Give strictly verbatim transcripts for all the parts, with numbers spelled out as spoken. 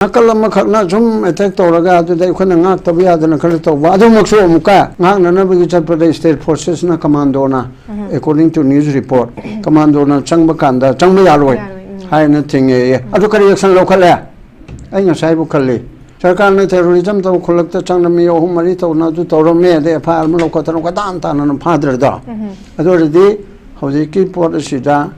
ꯅꯥꯀꯜ ꯑꯃꯈꯛꯅ ꯁꯨꯝ ꯑꯦꯇꯦꯛ ꯇꯧꯔꯒ ꯑꯗꯨꯗ ꯑꯩꯈꯣꯏꯅ ꯉꯥꯛꯇꯕ ꯌꯥꯗꯅ ꯈꯔ ꯇꯧꯕ, ꯑꯗꯨꯃꯛꯁꯨ ꯑꯃꯨꯛꯀ ꯉꯥꯛꯅꯅꯕꯒꯤ ꯆꯠꯄꯗ ꯁ꯭ꯇꯦꯠ ꯐꯣꯔꯁꯦꯁꯅ ꯀꯃꯥꯟꯗꯣꯅ, according to news report, ꯀꯃꯥꯟꯗꯣꯅ ꯆꯪꯕ ꯀꯥꯟꯗ ꯆꯪꯕ ꯌꯥꯔꯣꯏ ꯍꯥꯏꯅ ꯊꯤꯡꯉꯦꯌꯦ꯫ ꯑꯗꯨ ꯀꯔꯤ ꯑꯦꯛꯁꯟ ꯂꯧꯈꯠꯂꯦ? ꯑꯩ ꯉꯁꯥꯏꯕꯨ ꯈꯜꯂꯤ, ꯁꯔꯀꯥꯔꯅ ꯇꯦꯔꯣꯔꯤꯖꯝ ꯇꯧꯕ ꯈꯨꯜꯂꯛꯇ ꯆꯪꯅ ꯃꯤ ꯑꯍꯨꯝ ꯃꯔꯤ ꯇꯧꯅ ꯑꯗꯨ ꯇꯧꯔꯝꯃꯦ, ꯑꯗꯩ ꯑꯦꯐ ꯑꯥꯏ ꯑꯥꯔ ꯑꯃ ꯂꯧꯈꯠꯇꯅ ꯀꯣꯏꯇꯥꯟ ꯇꯥꯟꯅꯅ ꯐꯥꯗ꯭ꯔꯗꯣ꯫ ꯑꯗꯨ ꯑꯣꯏꯔꯗꯤ ꯍꯧꯖꯤꯛꯀꯤ ꯄꯣꯠ ꯑꯁꯤꯗ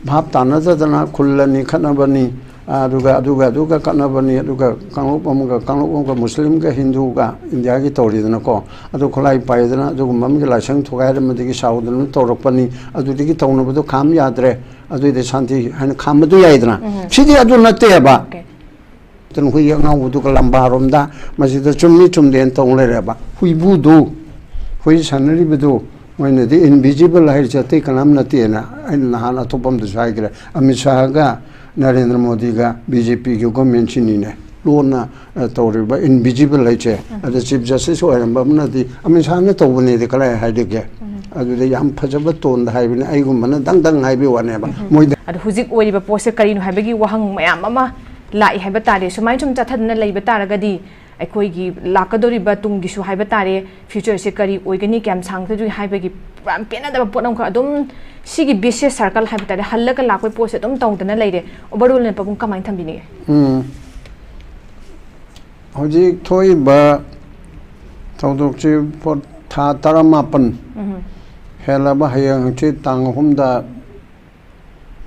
ꯚꯥꯞ ꯇꯥꯅꯗꯗꯅ ꯈꯨꯜ ꯑꯅꯤ ꯈꯠꯅꯕꯅꯤ, ꯑꯗꯨꯒ ꯑꯗꯨꯒ ꯑꯗꯨꯒ ꯀꯠꯅꯕꯅꯤ, ꯑꯗꯨꯒ ꯀꯥꯡꯂꯨꯞ ꯑꯃꯒ ꯀꯥꯡꯂꯨꯞ ꯑꯃꯒ, ꯃꯨꯁꯂꯤꯝꯒ ꯍꯤꯟꯗꯨꯒ ꯏꯟꯗꯤꯌꯥꯒꯤ ꯇꯧꯔꯤꯗꯅꯀꯣ꯫ ꯑꯗꯨ ꯈꯨꯠꯂꯥꯏ ꯄꯥꯏꯗꯅ ꯑꯗꯨꯒꯨꯝꯕ ꯑꯃꯒꯤ ꯂꯥꯏꯁꯪ ꯊꯨꯒꯥꯏꯔꯝꯕꯗꯒꯤ ꯁꯥꯎꯗꯅ ꯇꯧꯔꯛꯄꯅꯤ, ꯑꯗꯨꯗꯒꯤ ꯇꯧꯅꯕꯗꯣ ꯈꯥꯝ ꯌꯥꯗ꯭ꯔꯦ, ꯑꯗꯨꯏꯗꯤ ꯁꯥꯟꯇꯤ ꯍꯥꯏꯅ ꯈꯥꯝꯕꯗꯨ ꯌꯥꯏꯗꯅ꯫ ꯁꯤꯗꯤ ꯑꯗꯨ ꯅꯠꯇꯦꯕ꯫ ꯑꯗꯨꯅ ꯍꯨꯏ ꯑꯉꯧꯕꯗꯨꯒ ꯂꯝꯕꯥꯔꯣꯝꯗ ꯃꯁꯤꯗ ꯆꯨꯝꯃꯤ ꯆꯨꯝꯗꯦꯅ ꯇꯧ ꯂꯩꯔꯦꯕ꯫ ꯍꯨꯏꯕꯨꯗꯨ, ꯍꯨꯏ ꯁꯥꯟꯅꯔꯤꯕꯗꯨ, ꯃꯣꯏꯅꯗꯤ ꯏꯟꯚꯤꯖꯤꯕꯜ ꯍꯥꯏꯔꯤꯁꯦ ꯑꯇꯩ ꯀꯅꯥꯝ ꯅꯠꯇꯦꯅ ꯑꯩꯅ ꯅꯍꯥꯟ ꯑꯇꯣꯞꯄ ꯑꯃꯗꯁꯨ ꯍꯥꯏꯈ꯭ꯔꯦ꯫ ꯑꯃꯤꯠ ꯁꯥꯍꯒ ꯅꯔꯦꯟꯗ꯭ꯔ ꯃꯣꯗꯤꯒ ꯕꯤ ꯖꯦ ꯄꯤꯒꯤ ꯒꯣꯔꯃꯦꯟꯁꯤꯅꯤꯅꯦ ꯂꯣꯟꯅ, ꯑ, ꯇꯧꯔꯤꯕ ꯏꯟꯚꯤꯖꯤꯕꯜ ꯍꯥꯏꯁꯦ꯫ ꯑꯗ ꯆꯤꯐ ꯖꯁꯇꯤꯁ ꯑꯣꯏꯔꯝꯕ ꯑꯃꯅꯗꯤ ꯑꯃꯤꯠ ꯁꯥꯍꯅ ꯇꯧꯕꯅꯦꯗꯤ ꯀꯗꯥꯏ ꯍꯥꯏꯗꯒꯦ? ꯑꯗꯨꯗ ꯌꯥꯝ ꯐꯖꯕ ꯇꯣꯟꯗ ꯍꯥꯏꯕꯅꯤ, ꯑꯩꯒꯨꯝꯕꯅ ꯗꯪ ꯗꯪ ꯍꯥꯏꯕꯒꯤ ꯋꯥꯅꯦꯕ꯫ ꯃꯣꯏꯗ ꯑꯗꯣ ꯍꯧꯖꯤꯛ ꯑꯣꯏꯔꯤꯕ ꯄꯣꯠꯁꯦ ꯀꯔꯤꯅꯣ ꯍꯥꯏꯕꯒꯤ ꯋꯥꯍꯪ ꯃꯌꯥꯝ ꯑꯃ ꯂꯥꯛꯏ ꯍꯥꯏꯕ ꯇꯥꯔꯦ꯫ ꯁꯨꯃꯥꯏꯅ ꯁꯨꯝ ꯆꯠꯊꯗꯅ ꯂꯩꯕ ꯇꯥꯔꯒꯗꯤ ꯑꯩꯈꯣꯏꯒꯤ ꯂꯥꯛꯀꯗꯧꯔꯤꯕ ꯇꯨꯡꯒꯤꯁꯨ ꯍꯥꯏꯕ ꯇꯥꯔꯦ, ꯐ꯭ꯌꯨꯆꯔꯁꯦ ꯀꯔꯤ ꯑꯣꯏꯒꯅꯤ, ꯀꯌꯥꯝ ꯁꯥꯡꯒꯗꯣꯏ ꯍꯥꯏꯕꯒꯤ ꯌꯥꯝ ꯄꯦꯟꯅꯗꯕ ꯄꯣꯠ ꯑꯃꯈꯛ ꯑꯗꯨꯝ ꯁꯤꯒꯤ ꯕꯤꯁꯤꯌꯁ ꯁꯥꯔꯀꯜ ꯍꯥꯏꯕ ꯇꯥꯔꯦ, ꯍꯜꯂꯒ ꯂꯥꯛꯄꯒꯤ ꯄꯣꯠꯁꯦ ꯑꯗꯨꯝ ꯇꯧꯗꯅ ꯂꯩꯔꯦ꯫ ꯑꯣꯚꯔꯑꯣꯜꯅ ꯄꯥꯕꯨꯡ ꯀꯃꯥꯏꯅ ꯊꯝꯕꯤꯅꯤꯡꯉꯤ? ꯎꯝ꯫ ꯍꯧꯖꯤꯛ ꯊꯣꯛꯏꯕ ꯊꯧꯗꯣꯛꯁꯤ ꯄꯣꯠ ꯊꯥ ꯇꯔꯥꯃꯥꯄꯟ ꯍꯦꯜꯂꯕ, ꯍꯌꯦꯡ ꯍꯪꯆꯤꯠ ꯇꯥꯡ ꯑꯍꯨꯝꯗ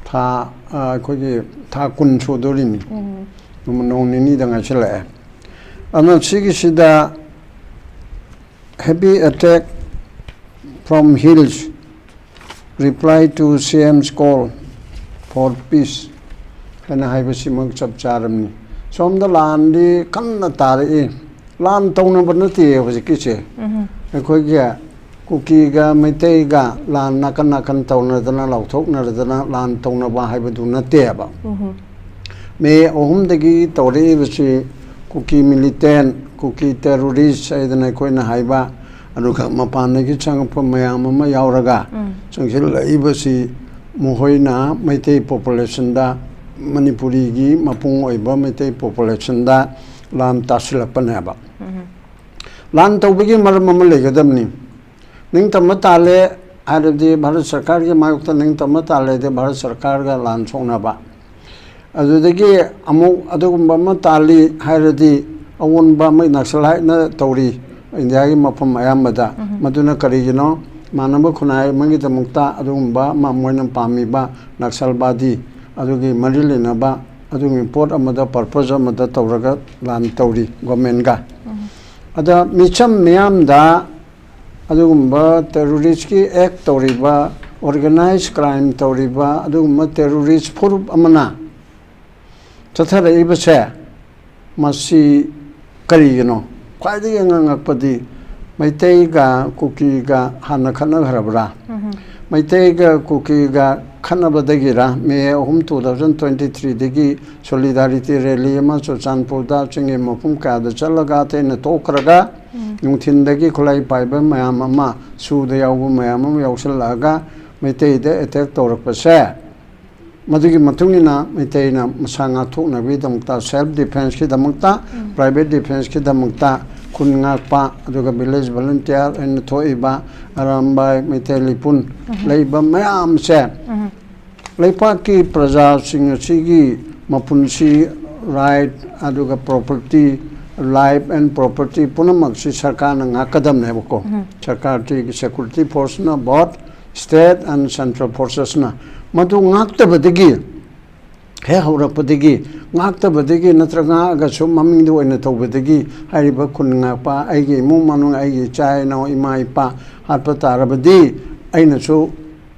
ꯊꯥ, ꯑ, ꯑꯩꯈꯣꯏꯒꯤ ꯊꯥ ꯀꯨꯟ ꯁꯨꯗꯣꯔꯤꯅꯤ꯫ ꯅꯣꯡ ꯅꯤꯅꯤꯗ ꯉꯥꯏꯁꯤꯜꯂꯛꯑꯦ꯫ ꯑꯗꯨꯅ ꯁꯤꯒꯤꯁꯤꯗ heavy attack from hills, reply to C M's call for peace ꯍꯥꯏꯅ ꯍꯥꯏꯕꯁꯤꯃꯛ ꯆꯞ ꯆꯥꯔꯕꯅꯤ꯫ ꯁꯣꯝꯗ ꯂꯥꯟꯗꯤ ꯀꯟꯅ ꯇꯥꯔꯛꯏ꯫ ꯂꯥꯟ ꯇꯧꯅꯕ ꯅꯠꯇꯦ ꯍꯧꯖꯤꯛꯀꯤꯁꯦ꯫ ꯑꯩꯈꯣꯏꯒꯤ ꯀꯨꯀꯤꯒ ꯃꯩꯇꯩꯒ ꯂꯥꯟ ꯅꯥꯀꯟ ꯅꯥꯀꯟ ꯇꯧꯅꯗꯅ, ꯂꯥꯎꯊꯣꯛꯅꯔꯗꯅ ꯂꯥꯟ ꯇꯧꯅꯕ ꯍꯥꯏꯕꯗꯨ ꯅꯠꯇꯦꯕ꯫ ꯃꯦ ꯑꯍꯨꯝꯗꯒꯤ ꯇꯧꯔꯛꯏꯕꯁꯤ ꯀꯨꯀꯤ ꯃꯤꯂꯤꯇꯦꯟ, ꯀꯨꯀꯤ ꯇꯦꯔꯣꯔꯤꯁ ꯍꯥꯏꯗꯅ ꯑꯩꯈꯣꯏꯅ ꯍꯥꯏꯕ, ꯑꯗꯨꯒ ꯃꯄꯥꯟꯗꯒꯤ ꯆꯪꯉꯛꯄ ꯃꯌꯥꯝ ꯑꯃ ꯌꯥꯎꯔꯒ ꯆꯪꯁꯤꯜꯂꯛꯏꯕꯁꯤ ꯃꯈꯣꯏꯅ ꯃꯩꯇꯩ ꯄꯣꯄꯨꯂꯦꯁꯟꯗ ꯃꯅꯤꯄꯨꯔꯤꯒꯤ ꯃꯄꯨꯡ ꯑꯣꯏꯕ ꯃꯩꯇꯩ ꯄꯣꯄꯨꯂꯦꯁꯟꯗ ꯂꯥꯟ ꯇꯥꯁꯤꯜꯂꯛꯄꯅꯦꯕ꯫ ꯂꯥꯟ ꯇꯧꯕꯒꯤ ꯃꯔꯝ ꯑꯃ ꯂꯩꯒꯗꯕꯅꯤ꯫ ꯅꯤꯡꯇꯝꯕ ꯇꯥꯜꯂꯦ ꯍꯥꯏꯔꯗꯤ ꯚꯥꯔꯠ ꯁꯔꯀꯥꯔꯒꯤ ꯃꯥꯌꯣꯛꯇ ꯅꯤꯡꯇꯝꯕ ꯇꯥꯜꯂꯦꯗꯤ ꯚꯥꯔꯠ ꯁꯔꯀꯥꯔꯒ ꯂꯥꯟ ꯁꯣꯛꯅꯕ꯫ ꯑꯗꯨꯗꯒꯤ ꯑꯃꯨꯛ ꯑꯗꯨꯒꯨꯝꯕ ꯑꯃ ꯇꯥꯜꯂꯤ ꯍꯥꯏꯔꯗꯤ ꯑꯑꯣꯟꯕ ꯑꯃ ꯅꯛꯁꯂꯥꯏꯠꯅ ꯇꯧꯔꯤ ꯏꯟꯗꯤꯌꯥꯒꯤ ꯃꯐꯝ ꯑꯌꯥꯝꯕꯗ꯫ ꯃꯗꯨꯅ ꯀꯔꯤꯒꯤꯅꯣ? ꯃꯥꯟꯅꯕ ꯈꯨꯟꯅꯥꯏ ꯑꯃꯒꯤꯗꯃꯛꯇ ꯑꯗꯨꯒꯨꯝꯕ ꯑꯃ ꯃꯣꯏꯅ ꯄꯥꯝꯃꯤꯕ ꯅꯛꯁꯜꯕꯥꯗꯤ ꯑꯗꯨꯒꯤ ꯃꯔꯤ ꯂꯩꯅꯕ ꯑꯗꯨꯒꯤ ꯄꯣꯠ ꯑꯃꯗ, ꯄꯔꯄꯁ ꯑꯃꯗ ꯇꯧꯔꯒ ꯂꯥꯟ ꯇꯧꯔꯤ ꯒꯣꯔꯃꯦꯟꯒ꯫ ꯑꯗ ꯃꯤꯆꯝ ꯃꯤꯌꯥꯝꯗ ꯑꯗꯨꯒꯨꯝꯕ ꯇꯦꯔꯣꯔꯤꯁꯀꯤ ꯑꯦꯛ ꯇꯧꯔꯤꯕ, ꯑꯣꯔꯒꯅꯥꯏꯖ ꯀ꯭ꯔꯥꯏꯝ ꯇꯧꯔꯤꯕ ꯑꯗꯨꯒꯨꯝꯕ ꯇꯦꯔꯣꯔꯤꯁ ꯐꯨꯔꯨꯞ ꯑꯃꯅ ꯆꯠꯊꯔꯛꯏꯕꯁꯦ, ꯃꯁꯤ ꯀꯔꯤꯒꯤꯅꯣ? ꯈ꯭ꯋꯥꯏꯗꯒꯤ ꯉꯛꯉꯛꯄꯗꯤ ꯃꯩꯇꯩꯒ ꯀꯨꯀꯤꯒ ꯍꯥꯟꯅ ꯈꯠꯅꯈ꯭ꯔꯕ꯭ꯔꯥ? ꯃꯩꯇꯩꯒ ꯀꯨꯀꯤꯒ ꯈꯠꯅꯕꯗꯒꯤꯔ ꯃꯦ ꯑꯍꯨꯝ, two thousand twenty threeꯗꯒꯤ ꯁꯣꯂꯤꯗꯥꯔꯤꯇꯤ ꯔꯦꯂꯤ ꯑꯃ ꯆꯨꯔꯆꯥꯟꯄꯨꯔꯗ ꯆꯤꯡꯒꯤ ꯃꯐꯝ ꯀꯌꯥꯗ ꯆꯠꯂꯒ ꯑꯇꯩꯅ ꯇꯣꯛꯈ꯭ꯔꯒ, ꯅꯨꯡꯊꯤꯟꯗꯒꯤ ꯈꯨꯠꯂꯥꯏ ꯄꯥꯏꯕ ꯃꯌꯥꯝ ꯑꯃ, ꯁꯨꯗ ꯌꯥꯎꯕ ꯃꯌꯥꯝ ꯑꯃ ꯌꯥꯎꯁꯜꯂꯛꯑꯒ ꯃꯩꯇꯩꯗ ꯑꯦꯇꯦꯛ ꯇꯧꯔꯛꯄꯁꯦ, ꯃꯗꯨꯒꯤ ꯃꯇꯨꯡ ꯏꯟꯅ ꯃꯩꯇꯩꯅ ꯃꯁꯥ ꯉꯥꯛꯊꯣꯛꯅꯕꯒꯤꯗꯃꯛꯇ, ꯁꯦꯜꯐ ꯗꯤꯐꯦꯟꯁꯀꯤꯗꯃꯛꯇ, ꯄ꯭ꯔꯥꯏꯚꯦꯠ ꯗꯤꯐꯦꯟꯁꯀꯤꯗꯃꯛꯇ ꯈꯨꯟ ꯉꯥꯛꯄ, ꯑꯗꯨꯒ ꯚꯤꯂꯦꯖ ꯚꯣꯂꯨꯟꯇꯤꯌꯥꯔ ꯑꯣꯏꯅ ꯊꯣꯛꯏꯕ ꯑꯔꯥꯝꯕꯥꯏ, ꯃꯩꯇꯩ ꯂꯩꯄꯨꯟ ꯂꯩꯕ ꯃꯌꯥꯝꯁꯦ, ꯂꯩꯄꯥꯛꯀꯤ ꯄ꯭ꯔꯖꯥꯁꯤꯡ ꯑꯁꯤꯒꯤ ꯃꯄꯨꯟꯁꯤ, ꯔꯥꯏꯠ, ꯑꯗꯨꯒ ꯄ꯭ꯔꯣꯄꯔꯇꯤ, ꯂꯥꯏꯐ ꯑꯦꯟ ꯄ꯭ꯔꯣꯄꯔꯇꯤ ꯄꯨꯝꯅꯃꯛꯁꯤ ꯁꯔꯀꯥꯔꯅ ꯉꯥꯛꯀꯗꯕꯅꯦꯕꯀꯣ꯫ ꯁꯔꯀꯥꯔꯒꯤ ꯁꯦꯀ꯭ꯌꯨꯔꯤꯇꯤ ꯐꯣꯔꯁꯅ, ꯕꯣꯠ ꯁ꯭ꯇꯦꯠ ꯑꯦꯟ ꯁꯦꯟꯇ꯭ꯔꯦꯜ ꯐꯣꯔꯁꯦꯁꯅ ꯃꯗꯨ ꯉꯥꯛꯇꯕꯗꯒꯤ, ꯍꯦꯛ ꯍꯧꯔꯛꯄꯗꯒꯤ ꯉꯥꯛꯇꯕꯗꯒꯤ ꯅꯠꯇ꯭ꯔꯒ ꯉꯥꯛꯑꯒꯁꯨ ꯃꯃꯤꯡꯗ ꯑꯣꯏꯅ ꯇꯧꯕꯗꯒꯤ ꯍꯥꯏꯔꯤꯕ ꯈꯨꯟ ꯉꯥꯛꯄ, ꯑꯩꯒꯤ ꯏꯃꯨꯡ ꯃꯅꯨꯡ, ꯑꯩꯒꯤ ꯏꯆꯥ ꯏꯅꯥꯎ, ꯏꯃꯥ ꯏꯄꯥ ꯍꯥꯠꯄ ꯇꯥꯔꯕꯗꯤ ꯑꯩꯅꯁꯨ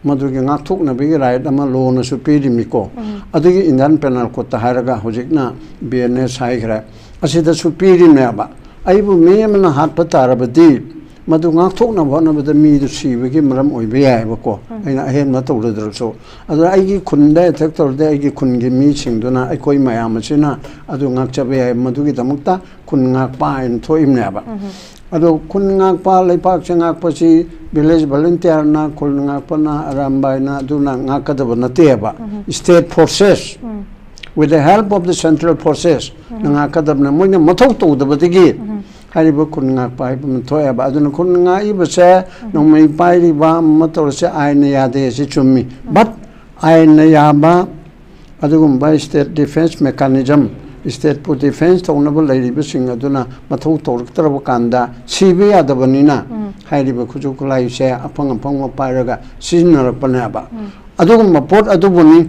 ꯃꯗꯨꯒꯤ ꯉꯥꯛꯊꯣꯛꯅꯕꯒꯤ ꯔꯥꯏꯠ ꯑꯃ ꯂꯣꯅꯁꯨ ꯄꯤꯔꯤꯃꯤꯀꯣ꯫ ꯑꯗꯨꯒꯤ ꯏꯟꯗꯤꯌꯥꯟ ꯄꯦꯅꯥꯜ ꯀꯣꯗꯇ ꯍꯥꯏꯔꯒ ꯍꯧꯖꯤꯛꯅ ꯕꯤ ꯑꯦꯟ ꯑꯦꯁ ꯍꯥꯏꯈ꯭ꯔꯦ, ꯑꯁꯤꯗꯁꯨ ꯄꯤꯔꯤꯅꯦꯕ꯫ ꯑꯩꯕꯨ ꯃꯤ ꯑꯃꯅ ꯍꯥꯠꯄ ꯇꯥꯔꯕꯗꯤ ꯃꯗꯨ ꯉꯥꯛꯊꯣꯛꯅꯕ ꯍꯣꯠꯅꯕꯗ ꯃꯤꯗꯨ ꯁꯤꯕꯒꯤ ꯃꯔꯝ ꯑꯣꯏꯕ ꯌꯥꯏꯑꯕꯀꯣ, ꯑꯩꯅ ꯑꯍꯦꯟꯕ ꯇꯧꯔꯨꯗ꯭ꯔꯁꯨ꯫ ꯑꯗꯨꯅ ꯑꯩꯒꯤ ꯈꯨꯟꯗ ꯑꯦꯇꯦꯛ ꯇꯧꯔꯗꯤ ꯑꯩꯒꯤ ꯈꯨꯟꯒꯤ ꯃꯤꯁꯤꯡꯗꯨꯅ, ꯑꯩꯈꯣꯏ ꯃꯌꯥꯝ ꯑꯁꯤꯅ ꯑꯗꯨ ꯉꯥꯛꯆꯕ ꯌꯥꯏ꯫ ꯃꯗꯨꯒꯤꯗꯃꯛꯇ ꯈꯨꯟ ꯉꯥꯛꯄ ꯍꯥꯏꯅ ꯊꯣꯛꯏꯕꯅꯦꯕ꯫ ꯑꯗꯣ ꯈꯨꯟ ꯉꯥꯛꯄ, ꯂꯩꯄꯥꯛꯁꯦ ꯉꯥꯛꯄꯁꯤ village volunteerꯅ, ꯈꯨꯟ ꯉꯥꯛꯄꯅ, ꯑꯔꯥꯝꯕꯥꯏꯅ ꯑꯗꯨꯅ ꯉꯥꯛꯀꯗꯕ ꯅꯠꯇꯦꯕ꯫ State forces, with the help of the central forces ꯅ ꯉꯥꯛꯀꯗꯕꯅ, ꯃꯣꯏꯅ ꯃꯊꯧ ꯇꯧꯗꯕꯗꯒꯤ ꯍꯥꯏꯔꯤꯕ ꯈꯨꯟ ꯉꯥꯛꯄ ꯍꯥꯏꯕ ꯑꯃ ꯊꯣꯛꯑꯦꯕ꯫ ꯑꯗꯨꯅ ꯈꯨꯟ ꯉꯥꯛꯏꯕꯁꯦ, ꯅꯣꯡꯃꯩ ꯄꯥꯏꯔꯤꯕ ꯑꯃ ꯇꯧꯔꯁꯦ, ꯑꯥꯏꯟꯅ ꯌꯥꯗꯦ, ꯑꯁꯤ ꯆꯨꯝꯃꯤ꯫ But ꯑꯥꯏꯟꯅ ꯌꯥꯕ ꯑꯗꯨꯒꯨꯝꯕ state defence mechanism, stateꯄꯨ defence ꯇꯧꯅꯕ ꯂꯩꯔꯤꯕꯁꯤꯡ ꯑꯗꯨꯅ ꯃꯊꯧ ꯇꯧꯔꯛꯇ꯭ꯔꯕ ꯀꯥꯟꯗ ꯁꯤꯕ ꯌꯥꯗꯕꯅꯤꯅ, ꯍꯥꯏꯔꯤꯕ ꯈꯨꯠꯁꯨ ꯈꯨꯠꯂꯥꯏꯁꯦ ꯑꯐꯪ ꯑꯐꯪꯕ ꯄꯥꯏꯔꯒ ꯁꯤꯖꯤꯟꯅꯔꯛꯄꯅꯦꯕ꯫ ꯑꯗꯨꯒꯨꯝꯕ ꯄꯣꯠ ꯑꯗꯨꯕꯨꯅꯤ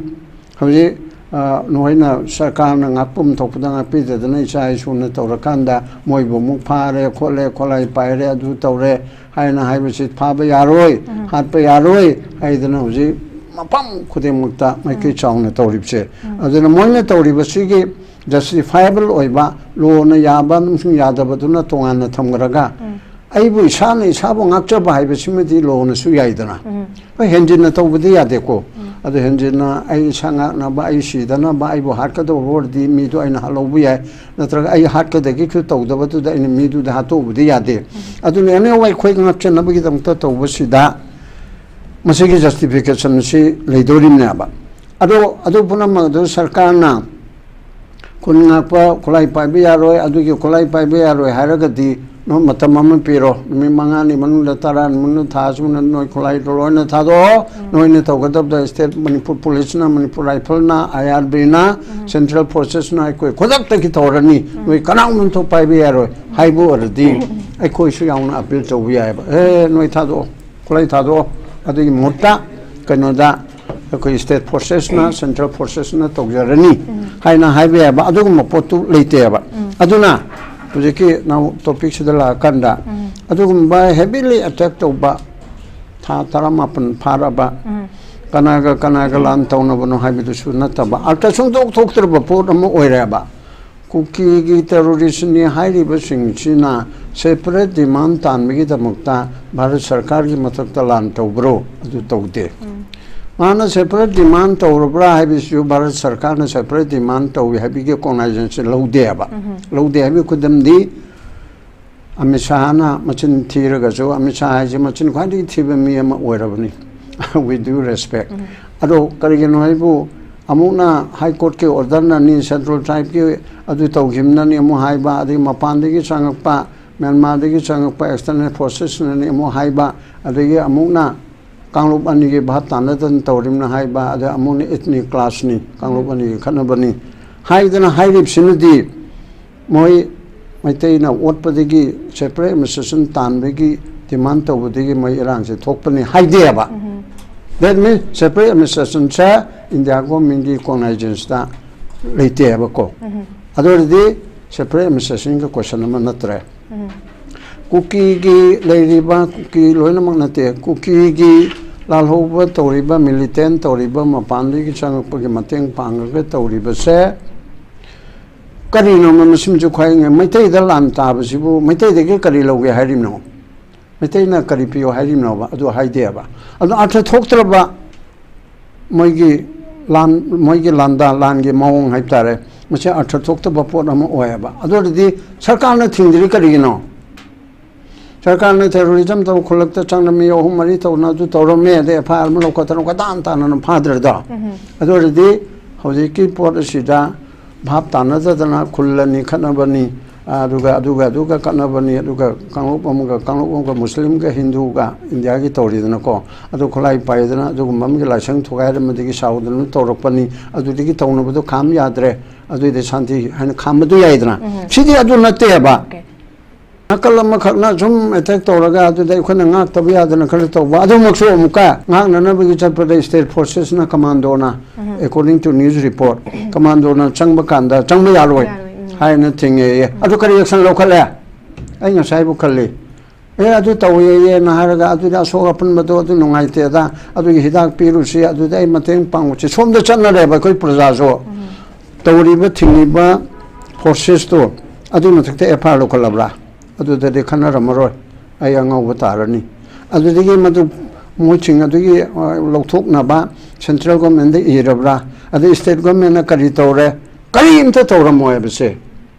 ꯍꯧꯖꯤꯛ, ꯑ, ꯅꯈꯣꯏꯅ, ꯁꯔꯀꯥꯔꯅ ꯉꯥꯛꯐꯝ ꯊꯣꯛꯄꯗ ꯉꯥꯛꯄꯤꯗꯗꯅ ꯏꯆꯥ ꯏꯁꯨꯅ ꯇꯧꯔꯀꯥꯟꯗ ꯃꯣꯏꯕꯨ ꯑꯃꯨꯛ ꯐꯥꯔꯦ ꯈꯣꯠꯂꯦ, ꯈꯣꯠꯂꯥꯏ ꯄꯥꯏꯔꯦ, ꯑꯗꯨ ꯇꯧꯔꯦ ꯍꯥꯏꯅ ꯍꯥꯏꯕꯁꯤ ꯐꯥꯕ ꯌꯥꯔꯣꯏ, ꯍꯥꯠꯄ ꯌꯥꯔꯣꯏ ꯍꯥꯏꯗꯅ ꯍꯧꯖꯤꯛ ꯃꯐꯝ ꯈꯨꯗꯤꯡꯃꯛꯇ ꯃꯥꯏꯀꯩ ꯆꯥꯎꯅ ꯇꯧꯔꯤꯕꯁꯦ꯫ ꯑꯗꯨꯅ ꯃꯣꯏꯅ ꯇꯧꯔꯤꯕꯁꯤꯒꯤ justifiable ꯑꯣꯏꯕ, ꯂꯣꯅ ꯌꯥꯕ ꯑꯃꯁꯨꯡ ꯌꯥꯗꯕꯗꯨꯅ ꯇꯣꯉꯥꯟꯅ ꯊꯝꯈ꯭ꯔꯒ, ꯑꯩꯕꯨ ꯏꯁꯥꯅ ꯏꯁꯥꯕꯨ ꯉꯥꯛꯆꯕ ꯍꯥꯏꯕꯁꯤꯃꯗꯤ ꯂꯣꯅꯁꯨ ꯌꯥꯏꯗꯅ꯫ ꯍꯣꯏ, ꯍꯦꯟꯖꯤꯟꯅ ꯇꯧꯕꯗꯤ ꯌꯥꯗꯦꯀꯣ꯫ ꯑꯗꯨ ꯍꯦꯟꯖꯤꯟꯅ ꯑꯩ ꯏꯁꯥ ꯉꯥꯛꯅꯕ, ꯑꯩ ꯁꯤꯗꯅꯕ, ꯑꯩꯕꯨ ꯍꯥꯠꯀꯗꯧꯕ ꯑꯣꯏꯔꯗꯤ ꯃꯤꯗꯣ ꯑꯩꯅ ꯍꯥꯠꯍꯧꯕ ꯌꯥꯏ, ꯅꯠꯇ꯭ꯔꯒ ꯑꯩ ꯍꯥꯠꯀꯗꯒꯦꯁꯨ ꯇꯧꯗꯕꯗꯨꯗ ꯑꯩꯅ ꯃꯤꯗꯨꯗ ꯍꯥꯠꯇꯣꯛꯎꯕꯗꯤ ꯌꯥꯗꯦ꯫ ꯑꯗꯨꯅ ꯑꯦꯅꯤ ꯑꯩꯈꯣꯏ ꯉꯥꯛꯆꯅꯕꯒꯤꯗꯃꯛꯇ ꯇꯧꯕꯁꯤꯗ ꯃꯁꯤꯒꯤ justification ꯑꯁꯤ ꯂꯩꯗꯧꯔꯤꯕꯅꯦꯕ꯫ ꯑꯗꯣ ꯑꯗꯨ ꯄꯨꯝꯅꯃꯛ ꯑꯗꯨ ꯁꯔꯀꯥꯔꯅ ꯈꯨꯟ ꯉꯥꯛꯄ ꯈꯨꯠꯂꯥꯏ ꯄꯥꯏꯕ ꯌꯥꯔꯣꯏ, ꯑꯗꯨꯒꯤ ꯈꯨꯠꯂꯥꯏ ꯄꯥꯏꯕ ꯌꯥꯔꯣꯏ ꯍꯥꯏꯔꯒꯗꯤ, ꯅꯣ-, ꯃꯇꯝ ꯑꯃ ꯄꯤꯔꯣ, ꯅꯨꯃꯤꯠ ꯃꯉꯥꯅꯤ ꯃꯅꯨꯡꯗ, ꯇꯔꯥꯅꯤ ꯃꯅꯨꯡꯗ, ꯊꯥ ꯑꯁꯤ ꯃꯅꯨꯡꯗ ꯅꯣꯏ ꯈꯨꯠꯂꯥꯏꯗꯣ ꯂꯣꯏꯅ ꯊꯥꯗꯣꯛꯑꯣ꯫ ꯅꯣꯏꯅ ꯇꯧꯒꯗꯕꯗ state ꯃꯅꯤꯄꯨꯔ policeꯅ, ꯃꯅꯤꯄꯨꯔ rifleꯅ, IRBꯅ, central forcesꯅ ꯑꯩꯈꯣꯏ ꯈꯨꯗꯛꯇꯒꯤ ꯇꯧꯔꯅꯤ꯫ ꯅꯣꯏ ꯀꯅꯥꯒꯨꯝꯕ ꯑꯃ ꯊꯣꯛ ꯄꯥꯏꯕ ꯌꯥꯔꯣꯏ ꯍꯥꯏꯕ ꯑꯣꯏꯔꯗꯤ, ꯑꯩꯈꯣꯏꯁꯨ ꯌꯥꯎꯅ appeal ꯇꯧꯕ ꯌꯥꯏꯑꯕ꯫ ꯑꯦ, ꯅꯣꯏ ꯊꯥꯗꯣꯛꯑꯣ, ꯈꯨꯠꯂꯥꯏ ꯊꯥꯗꯣꯛꯑꯣ꯫ ꯑꯗꯨꯒꯤ ꯃꯍꯨꯠꯇ ꯀꯩꯅꯣꯗ ꯑꯩꯈꯣꯏ state forcesꯅ, central forcesꯅ ꯇꯧꯖꯔꯅꯤ ꯍꯥꯏꯅ ꯍꯥꯏꯕ ꯌꯥꯏꯕ꯫ ꯑꯗꯨꯒꯨꯝꯕ ꯄꯣꯠꯇꯨ ꯂꯩꯇꯦꯕ꯫ ꯑꯗꯨꯅ ꯍꯧꯖꯤꯛꯀꯤ ꯅꯧ topicꯁꯤꯗ ꯂꯥꯛꯑꯀꯥꯟꯗ, ꯑꯗꯨꯒꯨꯝꯕ heavily attack ꯇꯧꯕ, ꯊꯥ ꯇꯔꯥꯃꯥꯄꯟ ꯐꯥꯔꯕ, ꯀꯅꯥꯒ ꯀꯅꯥꯒ ꯂꯥꯟ ꯇꯧꯅꯕꯅꯣ ꯍꯥꯏꯕꯗꯨꯁꯨ ꯅꯠꯇꯕ, ꯑꯥꯔꯊ ꯁꯨꯡꯊꯣꯛ ꯊꯣꯛꯇ꯭ꯔꯕ ꯄꯣꯠ ꯑꯃ ꯑꯣꯏꯔꯦꯕ꯫ ꯀꯨꯀꯤꯒꯤ terroristꯅꯤ ꯍꯥꯏꯔꯤꯕꯁꯤꯡꯁꯤꯅ separate demand ꯇꯥꯟꯕꯒꯤꯗꯃꯛꯇ ꯚꯥꯔꯠ ꯁꯔꯀꯥꯔꯒꯤ ꯃꯊꯛꯇ ꯂꯥꯟ ꯇꯧꯕ꯭ꯔꯣ? ꯑꯗꯨ ꯇꯧꯗꯦ꯫ ꯃꯥꯅ separate demand ꯇꯧꯔꯕ꯭ꯔꯥ ꯍꯥꯏꯕꯁꯤꯁꯨ ꯚꯥꯔꯠ ꯁꯔꯀꯥꯔꯅ separate demand ꯇꯧꯏ ꯍꯥꯏꯕꯒꯤ cognizance ꯂꯧꯗꯦꯕ꯫ ꯂꯧꯗꯦ ꯍꯥꯏꯕꯒꯤ ꯈꯨꯗꯝꯗꯤ, ꯑꯃꯤꯠ ꯁꯥꯍꯅ ꯃꯆꯤꯟ ꯊꯤꯔꯒꯁꯨ, ꯑꯃꯤꯠ ꯁꯥꯍ ꯍꯥꯏꯁꯦ ꯃꯆꯤꯟ ꯈ꯭ꯋꯥꯏꯗꯒꯤ ꯊꯤꯕ ꯃꯤ ꯑꯃ ꯑꯣꯏꯔꯕꯅꯤ꯫ With due respect. ꯑꯗꯣ ꯀꯔꯤꯒꯤꯅꯣ ꯍꯥꯏꯕꯨ, ꯑꯃꯨꯛꯅ High Courtꯀꯤ orderꯅꯅꯤ, Central Tribeꯀꯤ ꯑꯗꯨ ꯇꯧꯈꯤꯕꯅꯅꯤ ꯑꯃꯨꯛ ꯍꯥꯏꯕ, ꯑꯗꯒꯤ ꯃꯄꯥꯟꯗꯒꯤ ꯆꯪꯉꯛꯄ, ꯃ꯭ꯌꯥꯟꯃꯥꯔꯗꯒꯤ ꯆꯪꯉꯛꯄ external forcesꯅꯅꯤ ꯑꯃꯨꯛ ꯍꯥꯏꯕ, ꯑꯗꯒꯤ ꯑꯃꯨꯛꯅ ꯀꯥꯡꯂꯨꯞ ꯑꯅꯤꯒꯤ ꯚꯥꯞ ꯇꯥꯅꯗꯅ ꯇꯧꯔꯤꯕꯅ ꯍꯥꯏꯕ, ꯑꯗ ꯑꯃꯨꯛꯅ ethnic clashꯅꯤ, ꯀꯥꯡꯂꯨꯞ ꯑꯅꯤꯒꯤ ꯈꯠꯅꯕꯅꯤ ꯍꯥꯏꯗꯅ ꯍꯥꯏꯔꯤꯕꯁꯤꯅꯗꯤ, ꯃꯣꯏ ꯃꯩꯇꯩꯅ ꯑꯣꯠꯄꯗꯒꯤ separate administration ꯇꯥꯟꯕꯒꯤ demand ꯇꯧꯕꯗꯒꯤ ꯃꯣꯏ ꯏꯔꯥꯡꯁꯦ ꯊꯣꯛꯄꯅꯤ ꯍꯥꯏꯗꯦꯕ꯫ That means separate administrationꯁꯦ India governmentꯀꯤ cognizanceꯇ ꯂꯩꯇꯦꯕꯀꯣ꯫ ꯑꯗꯨ ꯑꯣꯏꯔꯗꯤ separate administrationꯒꯤ question ꯑꯃ ꯅꯠꯇ꯭ꯔꯦ꯫ ꯀꯨꯀꯤꯒꯤ ꯂꯩꯔꯤꯕ, ꯀꯨꯀꯤ ꯂꯣꯏꯅꯃꯛ ꯅꯠꯇꯦ, ꯀꯨꯀꯤꯒꯤ ꯂꯥꯜꯍꯧꯕ ꯇꯧꯔꯤꯕ, militant ꯇꯧꯔꯤꯕ, ꯃꯄꯥꯟꯗꯒꯤ ꯆꯪꯉꯛꯄꯒꯤ ꯃꯇꯦꯡ ꯄꯥꯡꯉꯒ ꯇꯧꯔꯤꯕꯁꯦ ꯀꯔꯤꯅꯣ? ꯃꯁꯤꯃꯁꯨ ꯈ꯭ꯋꯥꯏ ꯃꯩꯇꯩꯗ ꯂꯥꯟ ꯇꯥꯕꯁꯤꯕꯨ ꯃꯩꯇꯩꯗꯒꯤ ꯀꯔꯤ ꯂꯧꯒꯦ ꯍꯥꯏꯔꯤꯕꯅꯣ? ꯃꯩꯇꯩꯅ ꯀꯔꯤ ꯄꯤꯌꯣ ꯍꯥꯏꯔꯤꯕꯅꯣꯕ? ꯑꯗꯨ ꯍꯥꯏꯗꯦꯕ꯫ ꯑꯗꯨ ꯑꯔꯊ ꯊꯣꯛꯇ꯭ꯔꯕ ꯃꯣꯏꯒꯤ ꯂꯥꯟ, ꯃꯣꯏꯒꯤ ꯂꯥꯟꯗꯥ, ꯂꯥꯟꯒꯤ ꯃꯑꯣꯡ ꯍꯥꯏꯕ ꯇꯥꯔꯦ, ꯃꯁꯤ ꯑꯔꯊ ꯊꯣꯛꯇꯕ ꯄꯣꯠ ꯑꯃ ꯑꯣꯏꯌꯦꯕ꯫ ꯑꯗꯨ ꯑꯣꯏꯔꯗꯤ ꯁꯔꯀꯥꯔꯅ ꯊꯤꯡꯗ꯭ꯔꯤ ꯀꯔꯤꯒꯤꯅꯣ? ꯁꯔꯀꯥꯔꯅ terrorism ꯇꯧ, ꯈꯨꯜꯂꯛꯇ ꯆꯪꯅ ꯃꯤ ꯑꯍꯨꯝ ꯃꯔꯤ ꯇꯧꯅ ꯑꯗꯨ ꯇꯧꯔꯝꯃꯦ, ꯑꯗꯩ FIR ꯑꯃ ꯂꯧꯈꯠꯇꯅ ꯀꯣꯏꯇꯥꯟ ꯇꯥꯟꯅꯅ ꯐꯥꯗ꯭ꯔꯗꯣ? ꯑꯗꯨ ꯑꯣꯏꯔꯗꯤ ꯍꯧꯖꯤꯛꯀꯤ ꯄꯣꯠ ꯑꯁꯤꯗ ꯚꯥꯞ ꯇꯥꯅꯗꯗꯅ ꯈꯨꯜ ꯑꯅꯤ ꯈꯠꯅꯕꯅꯤ, ꯑꯗꯨꯒ, ꯑꯗꯨꯒ, ꯑꯗꯨꯒ ꯀꯠꯅꯕꯅꯤ, ꯑꯗꯨꯒ ꯀꯥꯡꯂꯨꯞ ꯑꯃꯒ, ꯀꯥꯡꯂꯨꯞ ꯑꯃꯒ, ꯃꯨꯁꯂꯤꯝꯒ ꯍꯤꯟꯗꯨꯒ ꯏꯟꯗꯤꯌꯥꯒꯤ ꯇꯧꯔꯤꯗꯅꯀꯣ, ꯑꯗꯨ ꯈꯨꯠꯂꯥꯏ ꯄꯥꯏꯗꯅ ꯑꯗꯨꯒꯨꯝꯕ ꯑꯃꯒꯤ ꯂꯥꯏꯁꯪ ꯊꯨꯒꯥꯏꯔꯝꯕꯗꯒꯤ ꯁꯥꯎꯗꯅ ꯇꯧꯔꯛꯄꯅꯤ, ꯑꯗꯨꯗꯒꯤ ꯇꯧꯅꯕꯗꯣ ꯈꯥꯝ ꯌꯥꯗ꯭ꯔꯦ, ꯑꯗꯨꯏꯗꯤ ꯁꯥꯟꯇꯤ ꯍꯥꯏꯅ ꯈꯥꯝꯕꯗꯨ ꯌꯥꯏꯗꯅ꯫ ꯁꯤꯗꯤ ꯑꯗꯨ ꯅꯠꯇꯦꯕ꯫ Okay. ꯅꯥꯀꯜ ꯑꯃꯈꯛꯅ ꯁꯨꯝ attack ꯇꯧꯔꯒ ꯑꯗꯨꯗ ꯑꯩꯈꯣꯏꯅ ꯉꯥꯛꯇꯕ ꯌꯥꯗꯅ ꯈꯔ ꯇꯧꯕ, ꯑꯗꯨꯃꯛꯁꯨ ꯑꯃꯨꯛꯀ ꯉꯥꯛꯅꯅꯕꯒꯤ ꯆꯠꯄꯗ state forcesꯅ, commandoꯅ, according to news report, commandoꯅ ꯆꯪꯕ ꯀꯥꯟꯗ ꯆꯪꯕ ꯌꯥꯔꯣꯏ ꯌꯥꯔꯣꯏ, ꯎꯝ꯫ ꯍꯥꯏꯅ ꯊꯤꯡꯉꯦꯌꯦ꯫ ꯑꯗꯨ ꯀꯔꯤ action ꯂꯧꯈꯠꯂꯦ? ꯑꯩ ꯉꯁꯥꯏꯕꯨ ꯈꯜꯂꯤ, "ꯑꯦ, ꯑꯗꯨ ꯇꯧꯋꯦꯌꯦꯅ" ꯍꯥꯏꯔꯒ, "ꯑꯗꯨꯗꯤ ꯑꯁꯣꯛ ꯑꯄꯟꯕꯗꯣ ꯑꯗꯨ ꯅꯨꯡꯉꯥꯏꯇꯦꯗ, ꯑꯗꯨꯒꯤ ꯍꯤꯗꯥꯛ ꯄꯤꯔꯨꯁꯤ, ꯑꯗꯨꯗꯤ ꯑꯩ ꯃꯇꯦꯡ ꯄꯥꯡꯉꯨꯁꯤ"꯫ ꯁꯣꯝꯗ ꯆꯠꯅꯔꯦꯕ ꯑꯩꯈꯣꯏ ꯄ꯭ꯔꯖꯥꯁꯨ꯫ ꯇꯧꯔꯤꯕ ꯊꯤꯡꯉꯤꯕ forcesꯇꯣ ꯑꯗꯨꯒꯤ ꯃꯊꯛꯇ FIR ꯂꯧꯈꯠꯂꯕ꯭ꯔꯥ? ꯑꯗꯨꯗꯗꯤ ꯈꯟꯅꯔꯝꯃꯔꯣꯏ, ꯑꯩ ꯑꯉꯥꯎꯕ ꯇꯥꯔꯅꯤ꯫ ꯑꯗꯨꯗꯒꯤ ꯃꯗꯨ ꯃꯣꯏꯁꯤꯡ ꯑꯗꯨꯒꯤ, ꯑ, ꯂꯧꯊꯣꯛꯅꯕ central governmentꯗ ꯏꯔꯕ꯭ꯔꯥ? ꯑꯗꯩ state governmentꯅ ꯀꯔꯤ ꯇꯧꯔꯦ? ꯀꯔꯤꯝꯇ ꯇꯧꯔꯝꯃꯣꯏ ꯍꯥꯏꯕꯁꯦ꯫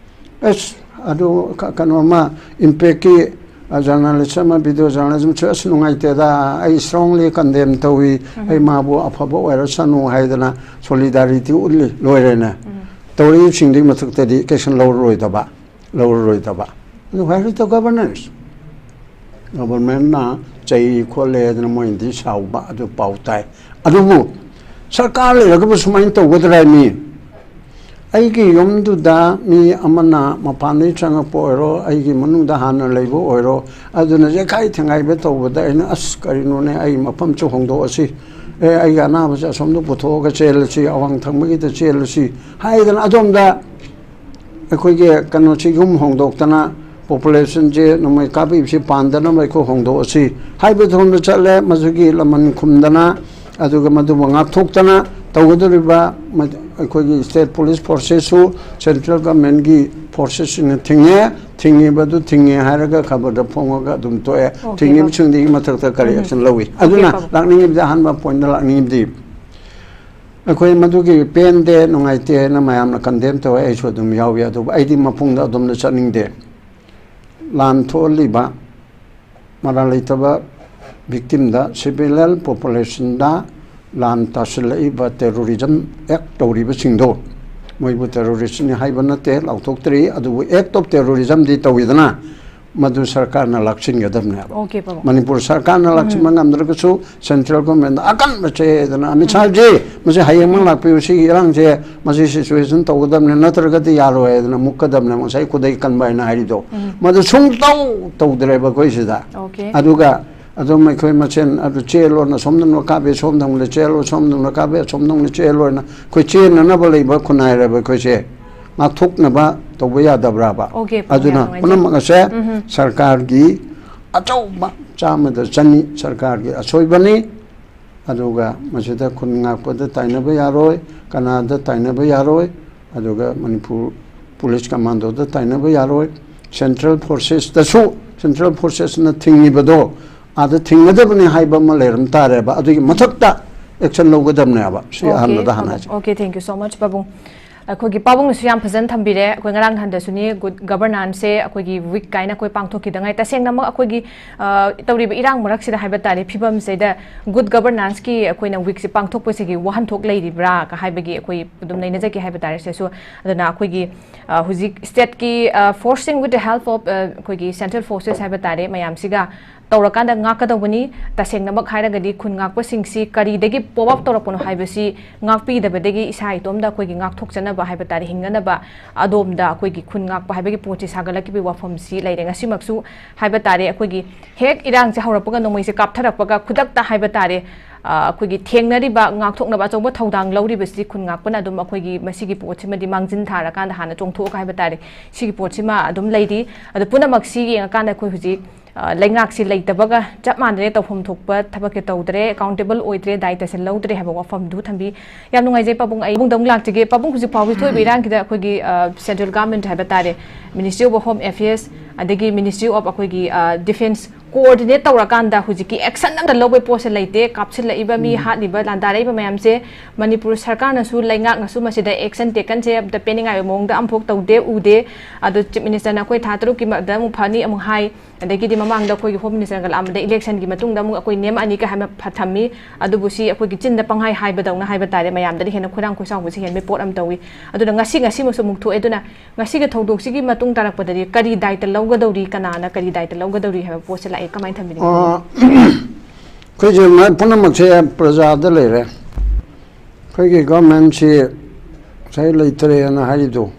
ꯑꯁ, ꯑꯗꯨ ꯀ- ꯀꯩꯅꯣꯃ, ꯏꯝꯄꯦꯛꯀꯤ ꯖꯔꯅꯥꯂꯤꯁ ꯑꯃ, ꯚꯤꯗꯤꯑꯣ ꯖꯔꯅꯥꯂꯤꯖꯝꯁꯨ ꯑꯁ ꯅꯨꯡꯉꯥꯏꯇꯦꯗ, ꯑꯩ strongly condemn ꯇꯧꯏ, ꯑꯩ ꯃꯥꯕꯨ ꯑꯐꯕ ꯑꯣꯏꯔꯁꯅꯨ ꯍꯥꯏꯗꯅ ꯁꯣꯂꯤꯗꯥꯔꯤꯇꯤ ꯎꯠꯂꯤ, ꯂꯣꯏꯔꯦꯅꯦ꯫ ꯇꯧꯔꯛꯏꯕꯁꯤꯡꯗꯨꯒꯤ ꯃꯊꯛꯇꯗꯤ action ꯂꯧꯔꯔꯣꯏꯗꯕ, ꯂꯧꯔꯔꯣꯏꯗꯕ꯫ ꯑꯗꯨ where is the governance? ꯒꯚꯔꯟꯃꯦꯟꯠꯅ ꯆꯩ ꯈꯣꯠꯂꯦ ꯍꯥꯏꯗꯅ ꯃꯣꯏꯅꯗꯤ ꯁꯥꯎꯕ, ꯑꯗꯨ ꯄꯥꯎ ꯇꯥꯏ꯫ ꯑꯗꯨꯕꯨ ꯁꯔꯀꯥꯔ ꯂꯩꯔꯒꯕꯨ ꯁꯨꯃꯥꯏꯅ ꯇꯧꯒꯗ꯭ꯔꯥ ꯍꯥꯏ ꯃꯤ? ꯑꯩꯒꯤ ꯌꯨꯝꯗꯨꯗ ꯃꯤ ꯑꯃꯅ ꯃꯄꯥꯟꯗꯒꯤ ꯆꯪꯉꯛꯄ ꯑꯣꯏꯔꯣ, ꯑꯩꯒꯤ ꯃꯅꯨꯡꯗ ꯍꯥꯟꯅ ꯂꯩꯕ ꯑꯣꯏꯔꯣ, ꯑꯗꯨꯅ ꯌꯩꯈꯥꯏ ꯊꯤꯡꯒꯥꯏꯕ ꯇꯧꯕꯗ ꯑꯩꯅ, "ꯑꯁ, ꯀꯔꯤꯅꯣꯅꯦ, ꯑꯩ ꯃꯐꯝꯁꯨ ꯍꯣꯡꯗꯣꯛꯑꯁꯤ, ꯑꯦ, ꯑꯩꯒꯤ ꯑꯅꯥꯕꯁꯦ ꯑꯁꯣꯝꯗ ꯄꯨꯊꯣꯛꯑꯒ ꯆꯦꯜꯂꯁꯤ, ꯑꯋꯥꯡ ꯊꯪꯕꯒꯤꯗ ꯆꯦꯜꯂꯁꯤ" ꯍꯥꯏꯗꯅ ꯑꯗꯣꯝꯗ ꯑꯩꯈꯣꯏꯒꯤ ꯀꯩꯅꯣꯁꯤ ꯌꯨꯝ ꯍꯣꯡꯗꯣꯛꯇꯅ, ꯄꯣꯄꯨꯂꯦꯁꯟꯁꯦ ꯅꯣꯡꯃꯩ ꯀꯥꯞꯄꯤꯕꯁꯤ ꯄꯥꯟꯗꯅꯕ ꯑꯩꯈꯣꯏ ꯍꯣꯡꯗꯣꯛꯑꯁꯤ ꯍꯥꯏꯕ ꯊꯣꯡꯗ ꯆꯠꯂꯦ꯫ ꯃꯁꯤꯒꯤ ꯂꯃꯟ ꯈꯨꯝꯗꯅ, ꯑꯗꯨꯒ ꯃꯗꯨꯕꯨ ꯉꯥꯛꯊꯣꯛꯇꯅ ꯇꯧꯒꯗꯧꯔꯤꯕ ꯃ-, ꯑꯩꯈꯣꯏꯒꯤ state police forcesꯁꯨ central governmentꯀꯤ forcesꯁꯤꯡꯅ ꯊꯤꯡꯉꯦ꯫ ꯊꯤꯡꯉꯤꯕꯗꯨ ꯊꯤꯡꯉꯦ ꯍꯥꯏꯔꯒ ꯈꯕꯔꯗ ꯐꯣꯡꯉꯒ ꯑꯗꯨꯝ ꯇꯣꯛꯑꯦ꯫ Okay, ꯊꯤꯡꯉꯤꯕꯁꯤꯡꯗꯨꯒꯤ ꯃꯊꯛꯇ ꯀꯔꯤ action ꯂꯧꯏ? ꯑꯗꯨꯅ ꯄꯥꯕꯨꯡ꯫ ꯂꯥꯛꯅꯤꯡꯉꯤꯕꯗꯤ, ꯑꯍꯥꯟꯕ pointꯇ ꯂꯥꯛꯅꯤꯡꯉꯤꯕꯗꯤ, ꯑꯩꯈꯣꯏ ꯃꯗꯨꯒꯤ ꯄꯦꯟꯗꯦ, ꯅꯨꯡꯉꯥꯏꯇꯦ ꯍꯥꯏꯅ ꯃꯌꯥꯝꯅ condemn ꯇꯧꯋꯦ, ꯑꯩꯁꯨ ꯑꯗꯨꯝ ꯌꯥꯎꯏ꯫ ꯑꯗꯨꯕꯨ ꯑꯩꯗꯤ ꯃꯄꯨꯡꯗ ꯑꯗꯣꯝꯗ ꯆꯠꯅꯤꯡꯗꯦ꯫ ꯂꯥꯟ ꯊꯣꯛꯍꯜꯂꯤꯕ, ꯃꯔꯥꯜ ꯂꯩꯇꯕ victimꯗ, civilian populationꯗ ꯂꯥꯟ ꯇꯥꯁꯤꯜꯂꯛꯏꯕ terrorism act ꯇꯧꯔꯤꯕꯁꯤꯡꯗꯣ, ꯃꯣꯏꯕꯨ terroristꯅꯤ ꯍꯥꯏꯕ ꯅꯠꯇꯦ, ꯂꯥꯎꯊꯣꯛꯇ꯭ꯔꯤ, ꯑꯗꯨꯕꯨ act of terrorismꯗꯤ ꯇꯧꯏꯗꯅ, ꯃꯗꯨ ꯁꯔꯀꯥꯔꯅ ꯂꯥꯛꯁꯤꯟꯒꯗꯕꯅꯦꯕ꯫ Okay, ꯄꯥꯕꯨꯡ꯫ ꯃꯅꯤꯄꯨꯔ ꯁꯔꯀꯥꯔꯅ ꯂꯥꯛꯁꯤꯟꯕ ꯉꯝꯗ꯭ꯔꯒꯁꯨ central governmentꯗ ꯑꯀꯟꯕ ꯆꯦꯗꯅ ꯑꯃꯤꯠ ꯁꯥꯍꯦꯕꯖꯤ, ꯃꯁꯤ ꯍꯌꯦꯡꯃꯛ ꯂꯥꯛꯄꯤꯌꯨ, ꯁꯤꯒꯤ ꯏꯔꯥꯡꯁꯦ, ꯃꯁꯤ situation ꯇꯧꯒꯗꯕꯅꯦ, ꯅꯠꯇ꯭ꯔꯒꯗꯤ ꯌꯥꯔꯣꯏ ꯍꯥꯏꯗꯅ ꯃꯨꯛꯀꯗꯕꯅꯦ, ꯉꯁꯥꯏ ꯈꯨꯗꯩ ꯀꯟꯕ ꯍꯥꯏꯅ ꯍꯥꯏꯔꯤꯗꯣ꯫ ꯃꯗꯨ ꯁꯨꯡꯇꯧ ꯇꯧꯗ꯭ꯔꯦꯕ ꯑꯩꯈꯣꯏ ꯁꯤꯗ꯫ Okay꯫ ꯑꯗꯨꯒ ꯑꯗꯨꯝ ꯑꯩꯈꯣꯏ ꯃꯁꯦꯟ ꯑꯗꯨ ꯆꯦꯜꯂꯣꯅ, ꯁꯣꯝꯗꯅ ꯀꯥꯞꯄꯦ, ꯁꯣꯝꯗꯅ ꯀꯥꯞꯄꯦ, ꯁꯣꯝꯗꯅ ꯆꯦꯜꯂꯣꯅ ꯑꯩꯈꯣꯏ ꯆꯦꯟꯅꯅꯕ ꯂꯩꯕ ꯈꯨꯟꯅꯥꯏꯔꯕ ꯑꯩꯈꯣꯏꯁꯦ ꯉꯥꯛꯊꯣꯛꯅꯕ ꯇꯧꯕ ꯌꯥꯗꯕ꯭ꯔꯥꯕ? Okay, ꯄꯥꯕꯨꯡ, ꯑꯗꯨꯅ ꯌꯥꯝ ꯅꯨꯡꯉꯥꯏꯖꯩ꯫ ꯄꯨꯝꯅꯃꯛ ꯑꯁꯦ ꯁꯔꯀꯥꯔꯒꯤ ꯑꯆꯧꯕ ꯆꯥꯝꯃꯗ ꯆꯅꯤ ꯁꯔꯀꯥꯔꯒꯤ ꯑꯁꯣꯏꯕꯅꯤ꯫ ꯑꯗꯨꯒ ꯃꯁꯤꯗ ꯈꯨꯟ ꯉꯥꯛꯄꯗ ꯇꯥꯏꯅꯕ ꯌꯥꯔꯣꯏ, ꯀꯅꯥꯗ ꯇꯥꯏꯅꯕ ꯌꯥꯔꯣꯏ, ꯑꯗꯨꯒ ꯃꯅꯤꯄꯨꯔ ꯄꯨꯂꯤꯁ ꯀꯃꯥꯟꯗꯣꯗ ꯇꯥꯏꯅꯕ ꯌꯥꯔꯣꯏ꯫ Central forcesꯇꯁꯨ, central forcesꯅ ꯊꯤꯡꯉꯤꯕꯗꯣ ꯑꯥꯗ ꯊꯤꯡꯒꯗꯕꯅꯤ ꯍꯥꯏꯕ ꯑꯃ ꯂꯩꯔꯝ ꯇꯥꯔꯦꯕ, ꯑꯗꯨꯒꯤ ꯃꯊꯛꯇ action ꯂꯧꯒꯗꯕꯅꯦꯕ꯫ ꯁꯤ Okay, ꯑꯍꯥꯟꯕꯗ ꯍꯥꯟꯅ ꯄꯥꯕꯨꯡ꯫ ꯍꯥꯏꯖꯒꯦ꯫ Okay, thank you so much, ꯄꯥꯕꯨꯡ꯫ ꯑꯩꯈꯣꯏꯒꯤ ꯄꯥꯕꯨꯡꯅꯁꯨ ꯌꯥꯝ ꯐꯖꯅ ꯊꯝꯕꯤꯔꯦ꯫ ꯑꯩꯈꯣꯏ ꯉꯔꯥꯡ ꯅꯍꯥꯟꯗꯁꯨꯅꯤ ꯒꯨꯗ ꯒꯕꯔꯅꯥꯟꯁꯁꯦ ꯑꯩꯈꯣꯏꯒꯤ ꯋꯤꯛ ꯀꯥꯏꯅ ꯑꯩꯈꯣꯏ ꯄꯥꯡꯊꯣꯛꯈꯤꯗꯉꯥꯏ꯫ ꯇꯁꯦꯡꯅꯃꯛ ꯑꯩꯈꯣꯏꯒꯤ, ꯑ, ꯇꯧꯔꯤꯕ ꯏꯔꯥꯡ ꯃꯔꯛꯁꯤꯗ ꯍꯥꯏꯕ ꯇꯥꯔꯦ, ꯐꯤꯕꯝꯁꯤꯗ ꯒꯨꯗ ꯒꯕꯔꯅꯥꯟꯁꯀꯤ ꯑꯩꯈꯣꯏꯅ ꯋꯤꯛꯁꯦ ꯄꯥꯡꯊꯣꯛꯄꯁꯤꯒꯤ ꯋꯥꯍꯟꯊꯣꯛ ꯂꯩꯔꯤꯕ꯭ꯔꯥ ꯀ ꯍꯥꯏꯕꯒꯤ ꯑꯩꯈꯣꯏ ꯑꯗꯨꯝ ꯅꯩꯅꯖꯒꯦ ꯍꯥꯏꯕ ꯇꯥꯔꯦ ꯁꯤꯁꯨ꯫ ꯑꯗꯨꯅ ꯑꯩꯈꯣꯏꯒꯤ, ꯑ, ꯍꯧꯖꯤꯛ ꯁ꯭ꯇꯦꯠꯀꯤ, ꯑ, forcing with the help of, ꯑ, ꯑꯩꯈꯣꯏꯒꯤ central forces ꯍꯥꯏꯕ ꯇꯥꯔꯦ, ꯃꯌꯥꯝꯁꯤꯒ ꯇꯧꯔꯀꯥꯟꯗ ꯉꯥꯛꯀꯗꯧꯕꯅꯤ꯫ ꯇꯁꯦꯡꯅꯃꯛ ꯍꯥꯏꯔꯒꯗꯤ ꯈꯨꯟ ꯉꯥꯛꯄꯁꯤꯡꯁꯤ ꯀꯔꯤꯗꯒꯤ pop up ꯇꯧꯔꯛꯄꯅꯣ ꯍꯥꯏꯕꯁꯤ ꯉꯥꯛꯄꯤꯗꯕꯗꯒꯤ ꯏꯁꯥ ꯏꯇꯣꯝꯗ ꯑꯩꯈꯣꯏꯒꯤ ꯉꯥꯛꯊꯣꯛꯆꯅꯕ ꯍꯥꯏꯕ ꯇꯥꯔꯦ, ꯍꯤꯡꯅꯅꯕ ꯑꯗꯣꯝꯗ ꯑꯩꯈꯣꯏꯒꯤ ꯈꯨꯟ ꯉꯥꯛꯄ ꯍꯥꯏꯕꯒꯤ ꯄꯣꯠꯁꯤ ꯁꯥꯒꯠꯂꯛꯈꯤꯕꯒꯤ ꯋꯥꯐꯝꯁꯤ ꯂꯩꯔꯦ꯫ ꯉꯁꯤꯃꯛꯁꯨ ꯍꯥꯏꯕ ꯇꯥꯔꯦ, ꯑꯩꯈꯣꯏꯒꯤ ꯍꯦꯛ ꯏꯔꯥꯡꯁꯦ ꯍꯧꯔꯛꯄꯒ, ꯅꯣꯡꯃꯩꯁꯦ ꯀꯥꯞꯊꯔꯛꯄꯒ ꯈꯨꯗꯛꯇ ꯍꯥꯏꯕ ꯇꯥꯔꯦ, ꯑ, ꯑꯩꯈꯣꯏꯒꯤ ꯊꯦꯡꯅꯔꯤꯕ, ꯉꯥꯛꯊꯣꯛꯅꯕ ꯑꯆꯧꯕ ꯊꯧꯗꯥꯡ ꯂꯧꯔꯤꯕꯁꯤ ꯈꯨꯟ ꯉꯥꯛꯄꯅ ꯑꯗꯨꯝ ꯑꯩꯈꯣꯏꯒꯤ ꯃꯁꯤꯒꯤ ꯄꯣꯠꯁꯤꯃꯗꯤ ꯃꯥꯡꯖꯤꯟ ꯊꯥꯔꯀꯥꯟꯗ ꯍꯥꯟꯅ ꯆꯣꯡꯊꯣꯛꯑꯒ ꯍꯥꯏꯕ ꯇꯥꯔꯦ, ꯁꯤꯒꯤ ꯄꯣꯠꯁꯤꯃ ꯑꯗꯨꯝ ꯂꯩꯔꯤ꯫ ꯑꯗꯣ ꯄꯨꯝꯅꯃꯛꯁꯤ ꯌꯦꯡꯉꯀꯥꯟꯗ ꯑꯩꯈꯣꯏ ꯍꯧꯖꯤꯛ, ꯑ, ꯂꯩꯉꯥꯛꯁꯤ ꯂꯩꯇꯕꯒ ꯆꯞ ꯃꯥꯟꯅꯔꯦ, ꯇꯧꯐꯝ ꯊꯣꯛꯄ ꯊꯕꯛꯁꯦ ꯇꯧꯗ꯭ꯔꯦ, accountable ꯑꯣꯏꯗ꯭ꯔꯦ, ꯗꯥꯏꯇꯁꯦ ꯂꯧꯗ꯭ꯔꯦ ꯍꯥꯏꯕ ꯋꯥꯐꯝꯗꯨ ꯊꯝꯕꯤ꯫ ꯌꯥꯝ ꯅꯨꯡꯉꯥꯏꯖꯩ ꯄꯥꯕꯨꯡ꯫ ꯑꯩ ꯄꯥꯕꯨꯡꯗ ꯑꯃꯨꯛ ꯂꯥꯛꯆꯒꯦ꯫ ꯄꯥꯕꯨꯡ, ꯍꯧꯖꯤꯛ ꯐꯥꯎꯒꯤ ꯊꯣꯛꯏꯕ ꯏꯔꯥꯡꯁꯤꯗ ꯑꯩꯈꯣꯏꯒꯤ, ꯑ, central government ꯍꯥꯏꯕ ꯇꯥꯔꯦ, Ministry of Home Affairs, ꯑꯗꯒꯤ Ministry of ꯑꯩꯈꯣꯏꯒꯤ, ꯑ, Defence coordinate ꯇꯧꯔꯀꯥꯟꯗ ꯍꯧꯖꯤꯛꯀꯤ action ꯑꯝꯇ ꯂꯧꯕꯒꯤ ꯄꯣꯠꯁꯦ ꯂꯩꯇꯦ꯫ ꯀꯥꯞꯁꯤꯜꯂꯛꯏꯕ ꯃꯤ, ꯎꯝ, ꯍꯥꯠꯂꯤꯕ, ꯂꯥꯟꯗꯥꯔꯛꯏꯕ ꯃꯌꯥꯝꯁꯦ ꯃꯅꯤꯄꯨꯔ ꯁꯔꯀꯥꯔꯅꯁꯨ, ꯂꯩꯉꯥꯛꯅꯁꯨ ꯃꯁꯤꯗ action taken ꯁꯦ ꯑꯝꯇ ꯄꯤꯅꯤꯡꯉꯥꯏ ꯃꯑꯣꯡꯗ ꯑꯃꯐꯥꯎ ꯇꯧꯗꯦ, ꯎꯗꯦ꯫ ꯑꯗꯣ Chief Minister ꯅ ꯑꯩꯈꯣꯏ ꯊꯥ ꯇꯔꯨꯛꯀꯤ ꯃꯔꯛꯇ ꯑꯃꯨꯛ ꯐꯅꯤ ꯑꯃꯨꯛ ꯍꯥꯏ, ꯑꯗꯒꯤꯗꯤ ꯃꯃꯥꯡꯗ ꯑꯩꯈꯣꯏꯒꯤ Home Minister ꯒ ꯂꯥꯛꯑꯝꯕꯗ election ꯒꯤ ꯃꯇꯨꯡꯗ ꯑꯃꯨꯛ ꯑꯩꯈꯣꯏ ꯅꯦꯝꯃꯛꯑꯅꯤ ꯀ ꯍꯥꯏꯅ ꯐ-, ꯊꯝꯃꯤ꯫ ꯑꯗꯨꯕꯨ ꯁꯤ ꯑꯩꯈꯣꯏꯒꯤ ꯆꯤꯟꯗ ꯄꯪꯍꯥꯏ ꯍꯥꯏꯕꯗꯧꯅ ꯍꯥꯏꯕ ꯇꯥꯔꯦ, ꯃꯌꯥꯝꯗꯗꯤ ꯍꯦꯟꯅ ꯈꯣꯏꯔꯥꯡ ꯈꯣꯏꯁꯥꯎꯕꯁꯤ ꯍꯦꯟꯕꯒꯤ ꯄꯣꯠ ꯑꯃ ꯇꯧꯏ꯫ ꯑꯗꯨꯅ ꯉꯁꯤ, ꯉꯁꯤꯃꯛꯁꯨ ꯑꯃꯨꯛ ꯊꯣꯛꯑꯦ꯫ ꯑꯗꯨꯅ ꯉꯁꯤꯒꯤ ꯊꯧꯗꯣꯛꯁꯤꯒꯤ ꯃꯇꯨꯡ ꯇꯥꯔꯛꯄꯗꯗꯤ ꯀꯔꯤ ꯗꯥꯏꯇ ꯂꯧꯒꯗꯧꯔꯤ, ꯀꯅꯥꯅ ꯀꯔꯤ ꯗꯥꯏꯇ ꯂꯧꯒꯗꯧꯔꯤ ꯍꯥꯏꯕ ꯄꯣꯠꯁꯦ ꯂꯥꯛꯑꯦ꯫ ꯀꯃꯥꯏꯅ ꯊꯝꯕꯤꯅꯤꯡꯉꯤ? ꯑ, ꯑꯩꯈꯣꯏꯁꯦ ꯃ-, ꯄꯨꯝꯅꯃꯛꯁꯦ ꯄ꯭ꯔꯖꯥꯗ ꯂꯩꯔꯦ꯫ ꯑꯩꯈꯣꯏꯒꯤ government ꯁꯤ ꯉꯁꯥꯏ ꯂꯩꯇ꯭ꯔꯦꯅ ꯍꯥꯏꯔꯤꯗꯣ,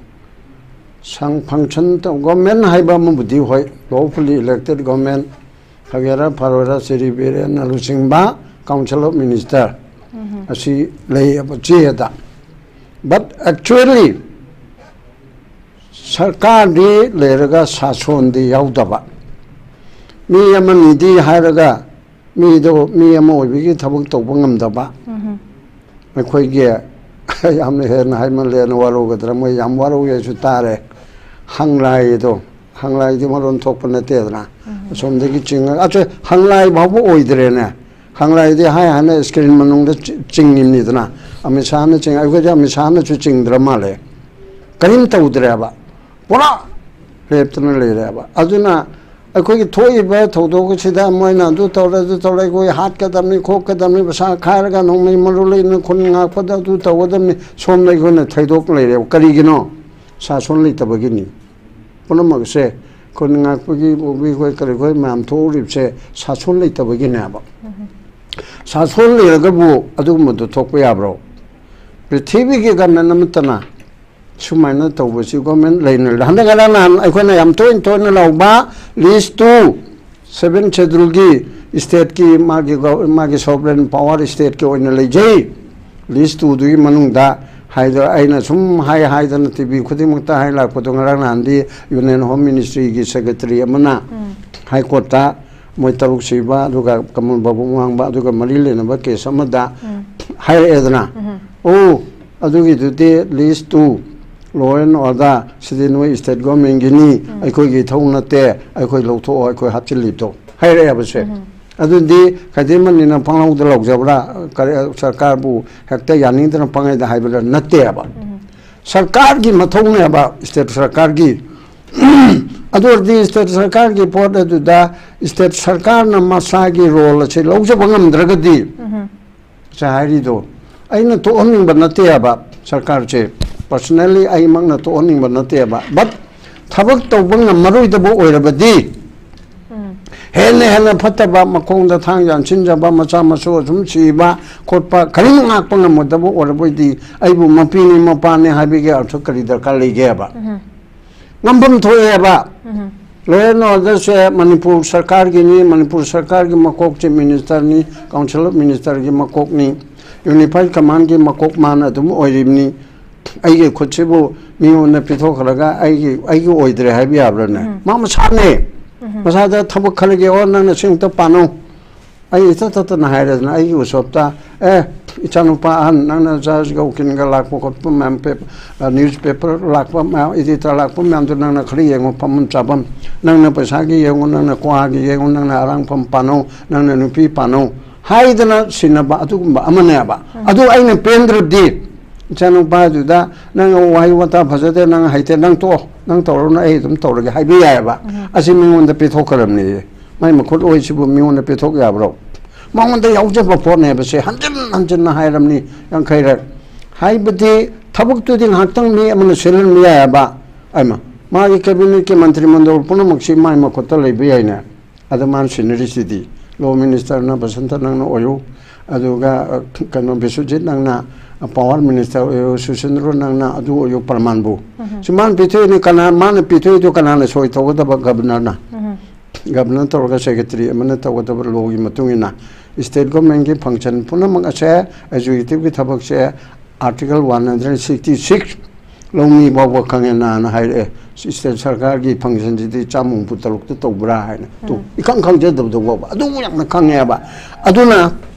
ꯁꯪ function ꯇꯧ-, government ꯍꯥꯏꯕ ꯑꯃꯕꯨꯗꯤ ꯍꯣꯏ, lawfully elected government ꯐꯒꯦꯔꯥ ꯐꯔꯣꯏꯔꯥ, ꯁꯤꯔꯤ ꯕꯤꯔꯦꯟꯅ ꯂꯨꯆꯤꯡꯕ Council of Minister ꯎꯝ꯫ ꯑꯁꯤ ꯂꯩꯌꯦꯕ ꯆꯦꯗ꯫ But actually ꯁꯔꯀꯥꯔꯗꯤ ꯂꯩꯔꯒ ꯁꯥꯁꯣꯟꯗꯤ ꯌꯥꯎꯗꯕ꯫ ꯃꯤ ꯑꯃꯅꯤꯗꯤ ꯍꯥꯏꯔꯒ ꯃꯤꯗꯣ ꯃꯤ ꯑꯃ ꯑꯣꯏꯕꯒꯤ ꯊꯕꯛ ꯇꯧꯕ ꯉꯝꯗꯕ꯫ ꯎꯝ꯫ ꯑꯩꯈꯣꯏꯒꯤ ꯌꯥꯝꯅ ꯍꯦꯟꯅ ꯍꯥꯏꯃꯜꯂꯦꯅ ꯋꯥꯔꯧꯒꯗ꯭ꯔꯥ, ꯃꯣꯏ ꯌꯥꯝ ꯋꯥꯔꯧꯏ ꯍꯥꯏꯁꯨ ꯇꯥꯔꯦ꯫ ꯍꯪꯂꯥꯏꯗꯣ, ꯍꯪꯂꯥꯏꯗꯤ ꯃꯔꯣꯟ ꯊꯣꯛꯄ ꯅꯠꯇꯦꯗꯅ꯫ ꯎꯝ꯫ ꯑꯁꯣꯝꯗꯒꯤ ꯆꯤꯡꯉꯒ, ꯑꯆ-, ꯍꯪꯂꯥꯏ ꯐꯥꯎꯕ ꯑꯣꯏꯗ꯭ꯔꯦꯅꯦ꯫ ꯀꯪꯂꯥꯗꯤ ꯍꯥꯏ ꯍꯥꯏꯅ ꯁ꯭ꯀ꯭ꯔꯤꯟ ꯃꯅꯨꯡꯗ ꯆꯤ-, ꯆꯤꯡꯉꯤꯕꯅꯤꯗꯅ, ꯑꯃꯤꯠ ꯁꯥꯍꯅ ꯆꯤꯡ-, ꯑꯩꯈꯣꯏꯗꯤ ꯑꯃꯤꯠ ꯁꯥꯍꯅꯁꯨ ꯆꯤꯡꯗ꯭ꯔ ꯃꯥꯜꯂꯦ꯫ ꯀꯔꯤꯝ ꯇꯧꯗ꯭ꯔꯦꯕ, ꯄꯨꯔꯥ ꯂꯦꯞꯇꯅ ꯂꯩꯔꯦꯕ꯫ ꯑꯗꯨꯅ ꯑꯩꯈꯣꯏꯒꯤ ꯊꯣꯛꯏꯕ ꯊꯧꯗꯣꯛ ꯑꯁꯤꯗ ꯃꯣꯏꯅ ꯑꯗꯨ ꯇꯧꯔꯦ, ꯑꯗꯨ ꯇꯧꯔꯦ, ꯑꯩꯈꯣꯏ ꯍꯥꯠꯀꯗꯕꯅꯤ, ꯈꯣꯠꯀꯗꯕꯅꯤ, ꯄꯩꯁꯥ ꯈꯥꯏꯔꯒ ꯅꯣꯡꯃꯩ ꯃꯔꯨ ꯂꯩꯅ ꯈꯨꯟ ꯉꯥꯛꯄꯗ ꯑꯗꯨ ꯇꯧꯒꯗꯕꯅꯤ, ꯁꯣꯝꯗ ꯑꯩꯈꯣꯏꯅ ꯊꯩꯗꯣꯛ ꯂꯩꯔꯦꯕ꯫ ꯀꯔꯤꯒꯤꯅꯣ? ꯁꯥꯁꯣꯟ ꯂꯩꯇꯕꯒꯤꯅꯤ꯫ ꯄꯨꯝꯅꯃꯛꯁꯦ ꯈꯨꯟ ꯉꯥꯛꯄꯒꯤ, ꯄꯨꯕꯤ ꯈꯣꯏ, ꯀꯔꯤ ꯈꯣꯏ ꯃꯌꯥꯝ ꯊꯣꯛꯎꯔꯤꯕꯁꯦ ꯁꯥꯁꯣꯟ ꯂꯩꯇꯕꯒꯤꯅꯦꯕ꯫ ꯁꯥꯁꯣꯟ ꯂꯩꯔꯒꯕꯨ ꯑꯗꯨꯒꯨꯝꯕꯗꯣ ꯊꯣꯛꯄ ꯌꯥꯕ꯭ꯔꯣ? ꯄ꯭ꯔꯤꯊꯤꯕꯤꯒꯤ ꯒꯃꯦꯟ ꯑꯃꯠꯇꯅ ꯁꯨꯃꯥꯏꯅ ꯇꯧꯕꯁꯤ ꯒꯣꯔꯃꯦꯟ ꯂꯩꯅ, ꯍꯟꯗꯛ ꯉꯔꯥꯡ ꯅꯍꯥꯟ ꯑꯩꯈꯣꯏꯅ ꯌꯥꯝ ꯇꯣꯏꯅ ꯇꯣꯏꯅ ꯂꯧꯕ ꯂꯤꯁ ꯇꯨ, ꯁꯦꯚꯦꯟ ꯁꯦꯗꯨꯜꯒꯤ ꯁ꯭ꯇꯦꯠꯀꯤ ꯃꯥꯒꯤ ꯒꯣ-, ꯃꯥꯒꯤ ꯁꯣꯚꯔꯦꯟ ꯄꯋꯥꯔ ꯁ꯭ꯇꯦꯠꯀꯤ ꯑꯣꯏꯅ ꯂꯩꯖꯩ꯫ ꯂꯤꯁ ꯇꯨꯗꯨꯒꯤ ꯃꯅꯨꯡꯗ ꯍꯥꯏꯗ-, ꯑꯩꯅ ꯁꯨꯝ ꯍꯥꯏ ꯍꯥꯏꯗꯅ ꯇꯤ ꯚꯤ ꯈꯨꯗꯤꯡꯃꯛꯇ ꯍꯥꯏ ꯂꯥꯛꯄꯗꯣ, ꯉꯔꯥꯡ ꯅꯍꯥꯟꯗꯤ ꯌꯨꯅꯤꯌꯟ ꯍꯣꯝ ꯃꯤꯅꯤꯁꯇ꯭ꯔꯤꯒꯤ ꯁꯦꯀ꯭ꯔꯦꯇꯔꯤ ꯑꯃꯅ ꯎꯝ꯫ ꯍꯥꯏ ꯀꯣꯔꯠꯇ ꯃꯣꯏ ꯇꯔꯨꯛ ꯁꯤꯕ, ꯑꯗꯨꯒ ꯀꯃꯜ ꯕꯥꯕꯨ ꯉꯥꯡꯕ, ꯑꯗꯨꯒ ꯃꯔꯤ ꯂꯩꯅꯕ ꯀꯦꯁ ꯑꯃꯗ ꯎꯝ꯫ ꯍꯥꯏꯔꯛꯑꯦꯗꯅ, ꯎꯝ꯫ "ꯑꯣ, ꯑꯗꯨꯒꯤꯗꯨꯗꯤ least two, law and order, ꯁꯤꯗꯤ ꯅꯣꯏ ꯁ꯭ꯇꯦꯠ ꯒꯣꯔꯃꯦꯟꯒꯤꯅꯤ, ꯎꯝ꯫ ꯑꯩꯈꯣꯏꯒꯤ ꯏꯊꯧ ꯅꯠꯇꯦ, ꯑꯩꯈꯣꯏ ꯂꯧꯊꯣꯛꯑꯣ, ꯑꯩꯈꯣꯏ ꯍꯥꯞꯆꯤꯜꯂꯤꯗꯣ", ꯍꯥꯏꯔꯛꯑꯦꯕꯁꯦ꯫ ꯎꯝ꯫ ꯑꯗꯨꯗꯤ ꯈꯩꯗꯦꯝꯃꯅꯤꯅ ꯄꯪꯂꯧꯗ ꯂꯧꯖꯕ꯭ꯔꯥ? ꯀꯔꯤ, ꯁꯔꯀꯥꯔꯕꯨ ꯍꯦꯛꯇ ꯌꯥꯅꯤꯡꯗꯅ ꯄꯪꯍꯥꯏꯗ ꯍꯥꯏꯕ꯭ꯔꯥ? ꯅꯠꯇꯦꯕ꯫ ꯎꯝ꯫ ꯁꯔꯀꯥꯔꯒꯤ ꯃꯊꯧꯅꯦꯕ, ꯁ꯭ꯇꯦꯠ ꯁꯔꯀꯥꯔꯒꯤ꯫ ꯑꯗꯨ ꯑꯣꯏꯔꯗꯤ ꯁ꯭ꯇꯦꯠ ꯁꯔꯀꯥꯔꯒꯤ ꯄꯣꯠ ꯑꯗꯨꯗ ꯁ꯭ꯇꯦꯠ ꯁꯔꯀꯥꯔꯅ ꯃꯁꯥꯒꯤ ꯔꯣꯜ ꯑꯁꯤ ꯂꯧꯖꯕ ꯉꯝꯗ꯭ꯔꯒꯗꯤ, ꯎꯝ꯫ ꯉꯁꯥꯏ ꯍꯥꯏꯔꯤꯗꯣ, ꯑꯩꯅ ꯇꯣꯛꯍꯟꯅꯤꯡꯕ ꯅꯠꯇꯦꯕ ꯁꯔꯀꯥꯔꯁꯦ, ꯄꯔꯁꯅꯦꯜꯂꯤ ꯑꯩꯃꯛꯅ ꯇꯣꯛꯍꯟꯅꯤꯡꯕ ꯅꯠꯇꯦꯕ, ꯕꯠ ꯊꯕꯛ ꯇꯧꯕ ꯉꯝꯃꯔꯣꯏꯗꯕ ꯑꯣꯏꯔꯕꯗꯤ, ꯎꯝ꯫ ꯍꯦꯟꯅ ꯍꯦꯟꯅ ꯐꯠꯇꯕ, ꯃꯈꯣꯡꯗ ꯊꯥꯡ ꯌꯥꯟꯁꯤꯟꯖꯕ, ꯃꯆꯥ ꯃꯁꯨ ꯑꯁꯨꯝ ꯁꯤꯕ ꯈꯣꯠꯄ, ꯀꯔꯤꯝ ꯉꯥꯛꯄ ꯉꯝꯃꯣꯏꯗꯕ ꯑꯣꯏꯔꯕꯣꯏꯗꯤ, ꯑꯩꯕꯨ ꯃꯄꯤꯅꯤ ꯃꯄꯥꯅꯤ ꯍꯥꯏꯕꯒꯤ ꯑꯔꯊ ꯀꯔꯤ ꯗꯔꯀꯥꯔ ꯂꯩꯒꯦꯕ? ꯎꯝ꯫ ꯉꯝꯐꯝ ꯊꯣꯛꯑꯦꯕ꯫ ꯎꯝ꯫ ꯂꯣ ꯑꯦꯟ ꯑꯣꯔꯗꯔꯁꯦ ꯃꯅꯤꯄꯨꯔ ꯁꯔꯀꯥꯔꯒꯤꯅꯤ, ꯃꯅꯤꯄꯨꯔ ꯁꯔꯀꯥꯔꯒꯤ ꯃꯀꯣꯛ ꯆꯤꯐ ꯃꯤꯅꯤꯁꯇꯔꯅꯤ, ꯀꯥꯎꯟꯁꯤꯜ ꯑꯣꯐ ꯃꯤꯅꯤꯁꯇꯔꯒꯤ ꯃꯀꯣꯛꯅꯤ, ꯌꯨꯅꯤꯐꯥꯏꯠ ꯀꯃꯥꯟꯒꯤ ꯃꯀꯣꯛ ꯃꯥꯅ ꯑꯗꯨꯝ ꯑꯣꯏꯔꯤꯕꯅꯤ꯫ ꯑꯩꯒꯤ ꯈꯨꯠꯁꯤꯕꯨ ꯃꯤꯉꯣꯟꯗ ꯄꯤꯊꯣꯛꯈ꯭ꯔꯒ ꯑꯩꯒꯤ, ꯑꯩꯒꯤ ꯑꯣꯏꯗ꯭ꯔꯦ ꯍꯥꯏꯕ ꯌꯥꯕ꯭ꯔꯥꯅꯦ? ꯎꯝ꯫ ꯃꯥ ꯃꯁꯥꯅꯦ꯫ ꯎꯝ꯫ ꯃꯁꯥꯗ ꯊꯕꯛ ꯈꯜꯂꯒꯦ, "ꯑꯣ, ꯅꯪꯅ ꯁꯤ ꯑꯃꯨꯛꯇ ꯄꯥꯅꯧ"꯫ ꯑꯩ ꯏꯊꯠ ꯊꯠꯇꯅ ꯍꯥꯏꯔꯦꯗꯅ, ꯑꯩꯒꯤ ꯎꯁꯣꯞꯇ, "ꯑꯦ, ꯏꯆꯥꯅꯨꯄꯥ ꯑꯍꯟ, ꯅꯪꯅ ꯆꯥꯔꯖꯒ ꯎꯀꯤꯜꯒ ꯂꯥꯛꯄ ꯈꯣꯠꯄ ꯃꯌꯥꯝ, ꯄꯦꯄ-, ꯑ, ꯅ꯭ꯌꯨꯁ ꯄꯦꯄꯔ ꯂꯥꯛꯄ ꯃꯌꯥꯝ, ꯏꯗꯤꯇꯔ ꯂꯥꯛꯄ ꯃꯌꯥꯝꯗꯣ ꯅꯪꯅ ꯈꯔ ꯌꯦꯡꯉꯣ, ꯐꯝꯐꯝ ꯆꯥꯐꯝ, ꯅꯪꯅ ꯄꯩꯁꯥꯒꯤ ꯌꯦꯡꯉꯣ, ꯅꯪꯅ ꯀ꯭ꯋꯥꯒꯤ ꯌꯦꯡꯉꯣ, ꯅꯪꯅ ꯑꯔꯥꯡꯐꯝ ꯄꯥꯅꯧ, ꯅꯪꯅ ꯅꯨꯄꯤ ꯄꯥꯅꯧ"꯫ ꯍꯥꯏꯗꯅ ꯁꯤꯟꯅꯕ ꯑꯗꯨꯒꯨꯝꯕ ꯑꯃꯅꯦꯕ꯫ ꯑꯗꯨ ꯑꯩꯅ ꯄꯦꯟꯗ꯭ꯔꯗꯤ, ꯏꯆꯥꯅꯨꯄꯥꯗꯨꯗ, "ꯅꯪ ꯋꯥꯍꯩ ꯋꯥꯇꯥ ꯐꯖꯗꯦ, ꯅꯪ ꯍꯩꯇꯦ, ꯅꯪ ꯇꯣꯛꯑꯣ, ꯅꯪ ꯇꯧꯔꯨꯅꯨ, ꯑꯩ ꯑꯗꯨꯝ ꯇꯧꯔꯒꯦ" ꯍꯥꯏꯕ ꯌꯥꯏꯑꯕ꯫ ꯑꯁꯤ ꯃꯤꯉꯣꯟꯗ ꯄꯤꯊꯣꯛꯈ꯭ꯔꯕꯅꯦ꯫ ꯃꯥꯏ ꯃꯈꯨꯠ ꯑꯣꯏꯁꯤꯕꯨ ꯃꯤꯉꯣꯟꯗ ꯄꯤꯊꯣꯛ ꯌꯥꯕ꯭ꯔꯣ? ꯃꯉꯣꯟꯗ ꯌꯥꯎꯖꯕ ꯄꯣꯠꯅꯦꯕꯁꯦ ꯍꯟꯖꯤꯟ ꯍꯟꯖꯤꯟꯅ ꯍꯥꯏꯔꯕꯅꯤ ꯌꯥꯡꯈꯩꯔꯛ꯫ ꯍꯥꯏꯕꯗꯤ ꯊꯕꯛꯇꯨꯗꯤ ꯉꯥꯏꯍꯥꯛꯇꯪ ꯃꯤ ꯑꯃꯅ ꯁꯤꯜꯍꯟꯕ ꯌꯥꯏꯑꯕ꯫ ꯑꯩꯃ, ꯃꯥꯒꯤ ꯀꯦꯕꯤꯅꯦꯠꯀꯤ ꯃꯟꯇ꯭ꯔꯤ ꯃꯟꯗꯣꯜ ꯄꯨꯝꯅꯃꯛꯁꯤ ꯃꯥꯏ ꯃꯈꯨꯠꯇ ꯂꯩꯕ ꯌꯥꯏꯅꯦ꯫ ꯑꯗ ꯃꯥꯅ ꯁꯤꯟꯅꯔꯤꯁꯤꯗꯤ ꯂꯣ ꯃꯤꯅꯤꯁꯇꯔꯅ ꯕꯁꯟꯇ ꯅꯪꯅ ꯑꯣꯏꯌꯨ, ꯑꯗꯨꯒ, ꯑ, ꯀꯩꯅꯣ, ꯕꯤꯁ꯭ꯋꯖꯤꯠ ꯅꯪꯅ ꯄꯥꯋꯔ ꯃꯤꯅꯤꯁꯇꯔ ꯑꯣꯏꯌꯨ, ꯁꯨꯁꯤꯟꯗ꯭ꯔꯣ ꯅꯪꯅ ꯑꯗꯨ ꯑꯣꯏꯌꯨ, ꯄ꯭ꯔꯃꯥꯟꯕꯨ꯫ ꯁꯤ ꯃꯥꯅ ꯄꯤꯊꯣꯛꯏꯅꯤ, ꯀꯅꯥ, ꯃꯥꯅ ꯄꯤꯊꯣꯛꯏꯗꯨ ꯀꯅꯥꯅ ꯁꯣꯏ ꯇꯧꯒꯗꯕ? ꯒꯕꯅꯔꯅ꯫ ꯒꯕꯅꯔ ꯇꯧꯔꯒ ꯁꯦꯀ꯭ꯔꯦꯇꯔꯤ ꯑꯃꯅ ꯇꯧꯒꯗꯕ ꯂꯣꯒꯤ ꯃꯇꯨꯡ ꯏꯟꯅ꯫ ꯁ꯭ꯇꯦꯠ ꯒꯣꯔꯃꯦꯟꯒꯤ ꯐꯪꯁꯟ ꯄꯨꯝꯅꯃꯛ ꯑꯁꯦ, ꯑꯦꯛꯖꯤꯀ꯭ꯌꯨꯇꯤꯚꯀꯤ ꯊꯕꯛꯁꯦ article one hundred sixty six ꯂꯧꯃꯤ ꯐꯥꯎꯕ ꯈꯪꯉꯦ, ꯅꯍꯥꯟ ꯍꯥꯏꯔꯛꯑꯦ, ꯁ꯭ꯇꯦꯠ ꯁꯔꯀꯥꯔꯒꯤ ꯐꯪꯁꯟꯁꯤꯗꯤ ꯆꯥꯝꯃ ꯍꯨꯝꯐꯨ ꯇꯔꯨꯛꯇ ꯇꯧꯕ꯭ꯔꯥ ꯍꯥꯏꯅ꯫ ꯇꯨ, ꯏꯈꯪ ꯈꯪꯖꯗꯕꯗ ꯐꯥꯎꯕ ꯑꯗꯨꯕꯨ ꯌꯥꯝꯅ ꯈꯪꯉꯦꯕ꯫ ꯑꯗꯨꯅ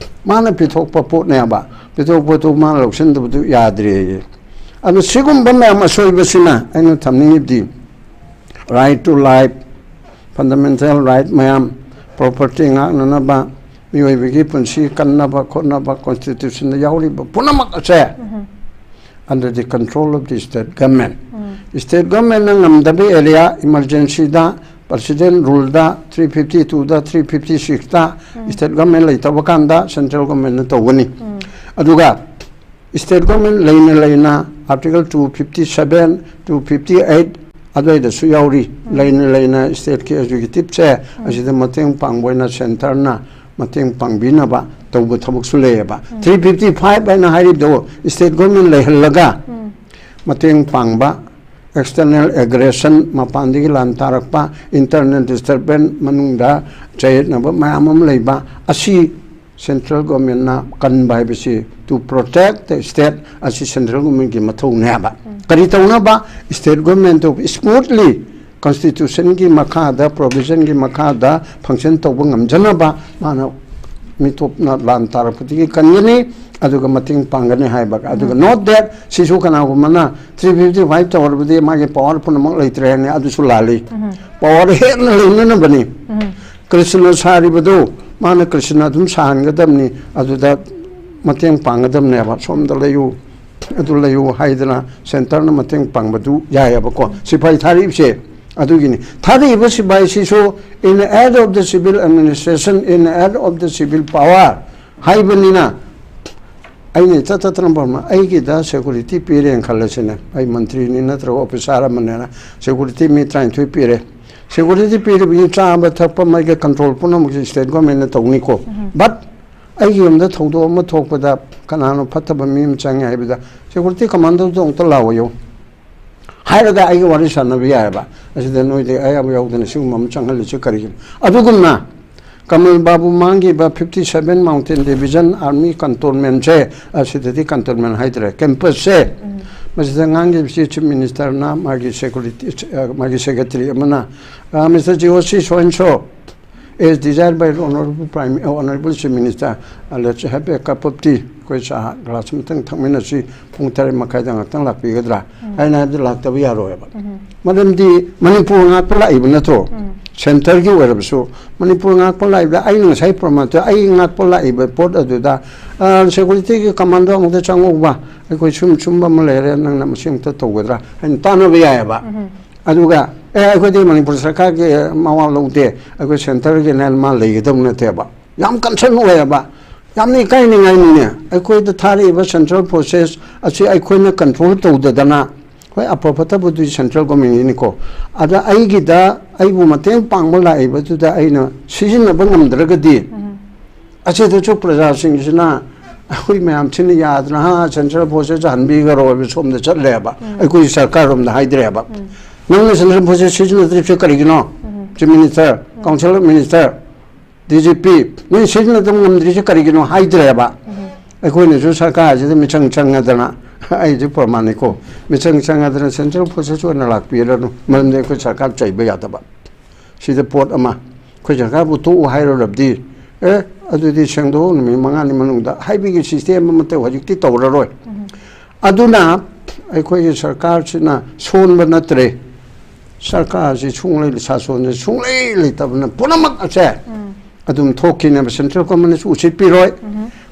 ꯃꯥꯅ ꯄꯤꯊꯣꯛꯄ ꯄꯣꯠꯅꯦꯕ, ꯄꯤꯊꯣꯛꯄꯗꯨ ꯃꯥꯅ ꯂꯧꯁꯤꯟꯗꯕꯗꯨ ꯌꯥꯗ꯭ꯔꯦꯌꯦ꯫ ꯑꯗꯨ ꯁꯤꯒꯨꯝꯕ ꯃꯌꯥꯝ ꯑꯁꯣꯏꯕꯁꯤꯅ ꯑꯩꯅ ꯊꯝꯅꯤꯡꯉꯤꯕꯗꯤ, right to life, fundamental right ꯃꯌꯥꯝ, property ꯉꯥꯛꯅꯅꯕ, ꯃꯤꯑꯣꯏꯕꯒꯤ ꯄꯨꯟꯁꯤ ꯀꯟꯅꯕ ꯈꯣꯠꯅꯕ, constitutionꯗ ꯌꯥꯎꯔꯤꯕ ꯄꯨꯝꯅꯃꯛ ꯑꯁꯦ under the control of the state government꯫ State governmentꯅ ꯉꯝꯗꯕ area, emergencyꯗ, president ruleꯗ, three fifty twoꯗ, three fifty sixꯇ, state government ꯂꯩꯇꯕ ꯀꯥꯟꯗ central governmentꯅ ꯇꯧꯒꯅꯤ꯫ ꯑꯗꯨꯒ state government ꯂꯩꯅ ꯂꯩꯅ article two fifty seven, two fifty eight ꯑꯗꯨꯋꯥꯏꯗꯁꯨ ꯌꯥꯎꯔꯤ꯫ ꯂꯩꯅ ꯂꯩꯅ stateꯀꯤ executiveꯁꯦ ꯑꯁꯤꯗ ꯃꯇꯦꯡ ꯄꯥꯡꯕ ꯑꯣꯏꯅ centreꯅ ꯃꯇꯦꯡ ꯄꯥꯡꯕꯤꯅꯕ ꯇꯧꯕ ꯊꯕꯛꯁꯨ ꯂꯩꯌꯦꯕ꯫ Three fifty five ꯍꯥꯏꯅ ꯍꯥꯏꯔꯤꯕꯗꯣ state government ꯂꯩꯍꯜꯂꯒ ꯃꯇꯦꯡ ꯄꯥꯡꯕ, external aggression, ꯃꯄꯥꯟꯗꯒꯤ ꯂꯥꯟ ꯇꯥꯔꯛꯄ, internal disturbance, ꯃꯅꯨꯡꯗ ꯆꯌꯦꯠꯅꯕ ꯃꯌꯥꯝ ꯑꯃ ꯂꯩꯕ, ꯑꯁꯤ central governmentꯅ ꯀꯟꯕ ꯍꯥꯏꯕꯁꯤ, to protect the state, ꯑꯁꯤ central governmentꯀꯤ ꯃꯊꯧꯅꯦ ꯍꯥꯏꯕ꯫ ꯀꯔꯤ ꯇꯧꯅꯕ? State governmentꯇꯨ smoothly constitutionꯒꯤ ꯃꯈꯥꯗ, provisionꯒꯤ ꯃꯈꯥꯗ function ꯇꯧꯕ ꯉꯝꯖꯅꯕ ꯃꯥꯅ ꯃꯤꯇꯣꯞꯅ ꯂꯥꯟ ꯇꯥꯔꯛꯄꯗꯒꯤ ꯀꯟꯒꯅꯤ, ꯑꯗꯨꯒ ꯃꯇꯦꯡ ꯄꯥꯡꯒꯅꯤ ꯍꯥꯏꯕ꯫ ꯑꯗꯨꯒ not that ꯁꯤꯁꯨ ꯀꯅꯥꯒꯨꯝꯕꯅ three fifty five ꯇꯧꯔꯕꯗꯤ ꯃꯥꯒꯤ power ꯄꯨꯝꯅꯃꯛ ꯂꯩꯇ꯭ꯔꯦ ꯍꯥꯏꯅꯤ, ꯑꯗꯨꯁꯨ ꯂꯥꯜꯂꯤ꯫ Power ꯍꯦꯟꯅ ꯂꯩꯅꯅꯕꯅꯤ꯫ ꯀ꯭ꯔꯤꯁꯅ ꯁꯥꯔꯤꯕꯗꯨ ꯃꯥꯅ ꯀ꯭ꯔꯤꯁꯅ ꯑꯗꯨꯝ ꯁꯥꯍꯟꯒꯗꯕꯅꯤ, ꯑꯗꯨꯗ ꯃꯇꯦꯡ ꯄꯥꯡꯒꯗꯕꯅꯦꯕ, "ꯁꯣꯝꯗ ꯂꯩꯌꯨ, ꯑꯗꯨ ꯂꯩꯌꯨ" ꯍꯥꯏꯗꯅ ꯁꯦꯟꯇꯔꯅ ꯃꯇꯦꯡ ꯄꯥꯡꯕꯗꯨ ꯌꯥꯏꯑꯕꯀꯣ꯫ ꯁꯤꯐꯥꯏ ꯊꯥꯔꯛꯏꯕꯁꯦ ꯑꯗꯨꯒꯤꯅꯤ꯫ ꯊꯥꯔꯛꯏꯕ ꯁꯤꯐꯥꯏꯁꯤꯁꯨ "in aid of the civil administration, in aid of the civil power" ꯍꯥꯏꯕꯅꯤꯅ, ꯑꯩꯅ ꯏꯇꯠ ꯇꯠꯇꯅ ꯄꯥꯝꯕ, ꯑꯩꯒꯤꯗ ꯁꯦꯀꯨꯔꯤꯇꯤ ꯄꯤꯔꯦꯅ ꯈꯜꯂꯁꯤꯅꯦ, ꯑꯩ ꯃꯟꯇ꯭ꯔꯤꯅꯤ ꯅꯠꯇ꯭ꯔꯒ ꯑꯣꯐꯤꯁꯥꯔ ꯑꯃꯅꯦꯅ ꯁꯦꯀꯨꯔꯤꯇꯤ ꯃꯤ ꯇꯔꯥꯅꯤꯊꯣꯏ ꯄꯤꯔꯦ꯫ ꯁꯦꯀꯨꯔꯤꯇꯤ ꯄꯤꯔꯤꯕꯒꯤ ꯆꯥꯕ ꯊꯛꯄ ꯃꯩꯒ ꯀꯟꯇ꯭ꯔꯣꯜ ꯄꯨꯝꯅꯃꯛꯁꯦ ꯁ꯭ꯇꯦꯠ ꯒꯣꯔꯃꯦꯟꯅ ꯇꯧꯅꯤꯀꯣ꯫ ꯕꯠ ꯑꯩꯒꯤ ꯌꯨꯝꯗ ꯊꯧꯗꯣꯛ ꯑꯃ ꯊꯣꯛꯄꯗ ꯀꯅꯥꯅꯣ ꯐꯠꯇꯕ ꯃꯤ ꯑꯃ ꯆꯪꯉꯦ ꯍꯥꯏꯕꯗ, "ꯁꯦꯀꯨꯔꯤꯇꯤ ꯀꯃꯥꯟꯗꯣꯗꯣ ꯑꯃꯨꯛꯇ ꯂꯥꯛꯑꯣꯌꯨ" ꯍꯥꯏꯔꯒ ꯑꯩꯒ ꯋꯥꯔꯤ ꯁꯥꯟꯅꯕ ꯌꯥꯏꯑꯕ꯫ ꯑꯁꯤꯗ ꯅꯣꯏꯗꯤ ꯑꯌꯥꯕ ꯌꯥꯎꯗꯅ ꯁꯤꯒꯨꯝꯕ ꯑꯃ ꯆꯪꯍꯜꯂꯤꯁꯦ ꯀꯔꯤꯒꯤꯅꯣ? ꯑꯗꯨꯒꯨꯝꯅ ꯀꯃꯜ ꯕꯥꯕꯨ ꯃꯥꯡꯈꯤꯕ fifty seven Mountain Division Army Cantonment ꯁꯦ, ꯑꯁꯤꯗꯗꯤ cantonment ꯍꯥꯏꯗ꯭ꯔꯦ, campus ꯁꯦ, ꯃꯁꯤꯗ ꯉꯥꯡꯈꯤꯕꯁꯤ ꯆꯤꯐ ꯃꯤꯅꯤꯁꯇꯔꯅ, ꯃꯥꯒꯤ ꯁꯦꯀꯨꯔꯤꯇꯤ, ꯃꯥꯒꯤ ꯁꯦꯀ꯭ꯔꯦꯇꯔꯤ ꯑꯃꯅ, "Mister G O C so and so, as desired by Honorable Prime, Honorable Chief Minister, let's have a cup of tea, ꯑꯩꯈꯣꯏ ꯆꯥ glass ꯑꯃꯇꯪ ꯊꯛꯃꯤꯟꯅꯁꯤ, ꯄꯨꯡ ꯇꯔꯦꯠ ꯃꯈꯥꯏꯗ ꯉꯥꯛꯇꯪ ꯂꯥꯛꯄꯤꯒꯗ꯭ꯔꯥ?" ꯍꯥꯏꯅ ꯍꯥꯏꯕꯗꯤ ꯂꯥꯛꯇꯕ ꯌꯥꯔꯣꯏꯕ꯫ ꯃꯔꯝꯗꯤ ꯃꯅꯤꯄꯨꯔ ꯉꯥꯛꯄ ꯂꯥꯛꯏꯕ ꯅꯠꯇ꯭ꯔꯣ? ꯁꯦꯟꯇꯔꯒꯤ ꯑꯣꯏꯔꯕꯁꯨ ꯃꯅꯤꯄꯨꯔ ꯉꯥꯛꯄ ꯂꯥꯛꯏꯕꯗ, ꯑꯩꯅ ꯉꯁꯥꯏ ꯄ꯭ꯔꯃꯥꯟ ꯇꯧ-, ꯑꯩ ꯉꯥꯛꯄ ꯂꯥꯛꯏꯕ ꯄꯣꯠ ꯑꯗꯨꯗ, ꯑ, ꯁꯦꯀꯨꯔꯤꯇꯤꯒꯤ ꯀꯃꯥꯟꯗꯣ ꯑꯃꯨꯛꯇ ꯆꯪꯉꯛꯎꯕ, ꯑꯩꯈꯣꯏ ꯁꯨꯝ ꯁꯨꯝꯕ ꯑꯃ ꯂꯩꯔꯦ, ꯅꯪꯅ ꯃꯁꯤ ꯑꯃꯨꯛꯇ ꯇꯧꯒꯗ꯭ꯔꯥ ꯍꯥꯏꯅ ꯇꯥꯟꯅꯕ ꯌꯥꯏꯑꯕ꯫ ꯑꯗꯨꯒ, "ꯑꯦ, ꯑꯩꯈꯣꯏꯗꯤ ꯃꯅꯤꯄꯨꯔ ꯁꯔꯀꯥꯔꯒꯤ ꯃꯋꯥ ꯂꯧꯗꯦ, ꯑꯩꯈꯣꯏ ꯁꯦꯟꯇꯔꯒꯤꯅꯦ" ꯃꯥ ꯂꯩꯒꯗꯕ ꯅꯠꯇꯦꯕ꯫ ꯌꯥꯝ ꯀꯟꯁꯔꯟ ꯑꯣꯏꯌꯦꯕ, ꯌꯥꯝꯅ ꯏꯀꯥꯏꯅꯤꯡꯉꯥꯏꯅꯤꯅꯦ꯫ ꯑꯩꯈꯣꯏꯗ ꯊꯥꯔꯛꯏꯕ ꯁꯦꯟꯇ꯭ꯔꯦꯜ ꯐꯣꯔꯁꯦꯁ ꯑꯁꯤ ꯑꯩꯈꯣꯏꯅ ꯀꯟꯇ꯭ꯔꯣꯜ ꯇꯧꯗꯗꯅ, ꯍꯣꯏ, ꯑꯐ ꯐꯠꯇꯕꯗꯨꯗꯤ ꯁꯦꯟꯇ꯭ꯔꯦꯜ ꯒꯣꯔꯃꯦꯟꯒꯤꯅꯤꯀꯣ, ꯑꯗ ꯑꯩꯒꯤꯗ ꯑꯩꯕꯨ ꯃꯇꯦꯡ ꯄꯥꯡꯕ ꯂꯥꯛꯏꯕꯗꯨꯗ ꯑꯩꯅ ꯁꯤꯖꯤꯟꯅꯕ ꯉꯝꯗ꯭ꯔꯒꯗꯤ, ꯑꯁꯤꯗꯁꯨ ꯄ꯭ꯔꯖꯥꯁꯤꯡꯁꯤꯅ, ꯑꯩꯈꯣꯏ ꯃꯌꯥꯝꯁꯤꯅ ꯌꯥꯗꯅ, "ꯍꯥ, ꯁꯦꯟꯇ꯭ꯔꯦꯜ ꯐꯣꯔꯁꯦꯁ ꯍꯟꯕꯤꯈ꯭ꯔꯣ" ꯍꯥꯏꯕ ꯁꯣꯝꯗ ꯆꯠꯂꯦꯕ, ꯑꯩꯈꯣꯏꯒꯤ ꯁꯔꯀꯥꯔꯔꯣꯝꯗ ꯍꯥꯏꯗ꯭ꯔꯦꯕ꯫ "ꯅꯪꯅ ꯁꯦꯟꯇ꯭ꯔꯦꯜ ꯐꯣꯔꯁꯦꯁ ꯁꯤꯖꯤꯟꯅꯗ꯭ꯔꯤꯕꯁꯦ ꯀꯔꯤꯒꯤꯅꯣ?" Chief minister, council of minister, D G P, "ꯅꯣꯏ ꯁꯤꯖꯤꯟꯅꯗꯕ ꯉꯝꯗ꯭ꯔꯤꯁꯦ ꯀꯔꯤꯒꯤꯅꯣ?" ꯍꯥꯏꯗ꯭ꯔꯦꯕ꯫ ꯑꯩꯈꯣꯏꯅꯁꯨ ꯁꯔꯀꯥꯔꯁꯤꯗ ꯃꯤꯆꯪ ꯆꯪꯉꯗꯅ, ꯑꯩꯁꯨ ꯄ꯭ꯔꯃꯥꯟꯅꯤꯀꯣ, ꯃꯤꯆꯪ ꯆꯪꯉꯗꯅ ꯁꯦꯟꯇ꯭ꯔꯦꯜ ꯐꯣꯔꯁꯦꯁ ꯑꯣꯏꯅ ꯂꯥꯛꯄꯤꯔꯅꯨ, ꯃꯔꯝꯗꯤ ꯑꯩꯈꯣꯏ ꯁꯔꯀꯥꯔ ꯆꯩꯕ ꯌꯥꯗꯕ꯫ ꯁꯤꯗ ꯄꯣꯠ ꯑꯃ, ꯑꯩꯈꯣꯏ ꯁꯔꯀꯥꯔꯕꯨ ꯇꯣꯛꯎ ꯍꯥꯏꯔꯨꯔꯕꯗꯤ, "ꯑꯦ, ꯑꯗꯨꯗꯤ ꯁꯦꯡꯗꯣꯛꯑꯣ, ꯅꯨꯃꯤꯠ ꯃꯉꯥꯅꯤ ꯃꯅꯨꯡꯗ" ꯍꯥꯏꯕꯒꯤ ꯁꯤꯁꯇꯦꯝ ꯑꯃꯠꯇ ꯍꯧꯖꯤꯛꯇꯤ ꯇꯧꯔꯔꯣꯏ꯫ ꯑꯗꯨꯅ ꯑꯩꯈꯣꯏꯒꯤ ꯁꯔꯀꯥꯔꯁꯤꯅ ꯁꯣꯟꯕ ꯅꯠꯇ꯭ꯔꯦ, ꯁꯔꯀꯥꯔꯁꯤ ꯁꯨꯡꯂꯩ, ꯁꯥꯁꯣꯟꯁꯤ ꯁꯨꯡꯂꯩ ꯂꯩꯇꯕꯅ ꯄꯨꯝꯅꯃꯛ ꯑꯁꯦ ꯑꯗꯨꯝ ꯊꯣꯛꯈꯤꯅꯦꯕ, ꯁꯦꯟꯇ꯭ꯔꯦꯜ ꯒꯣꯔꯃꯦꯟꯅꯁꯨ ꯎꯁꯤꯠꯄꯤꯔꯣꯏ꯫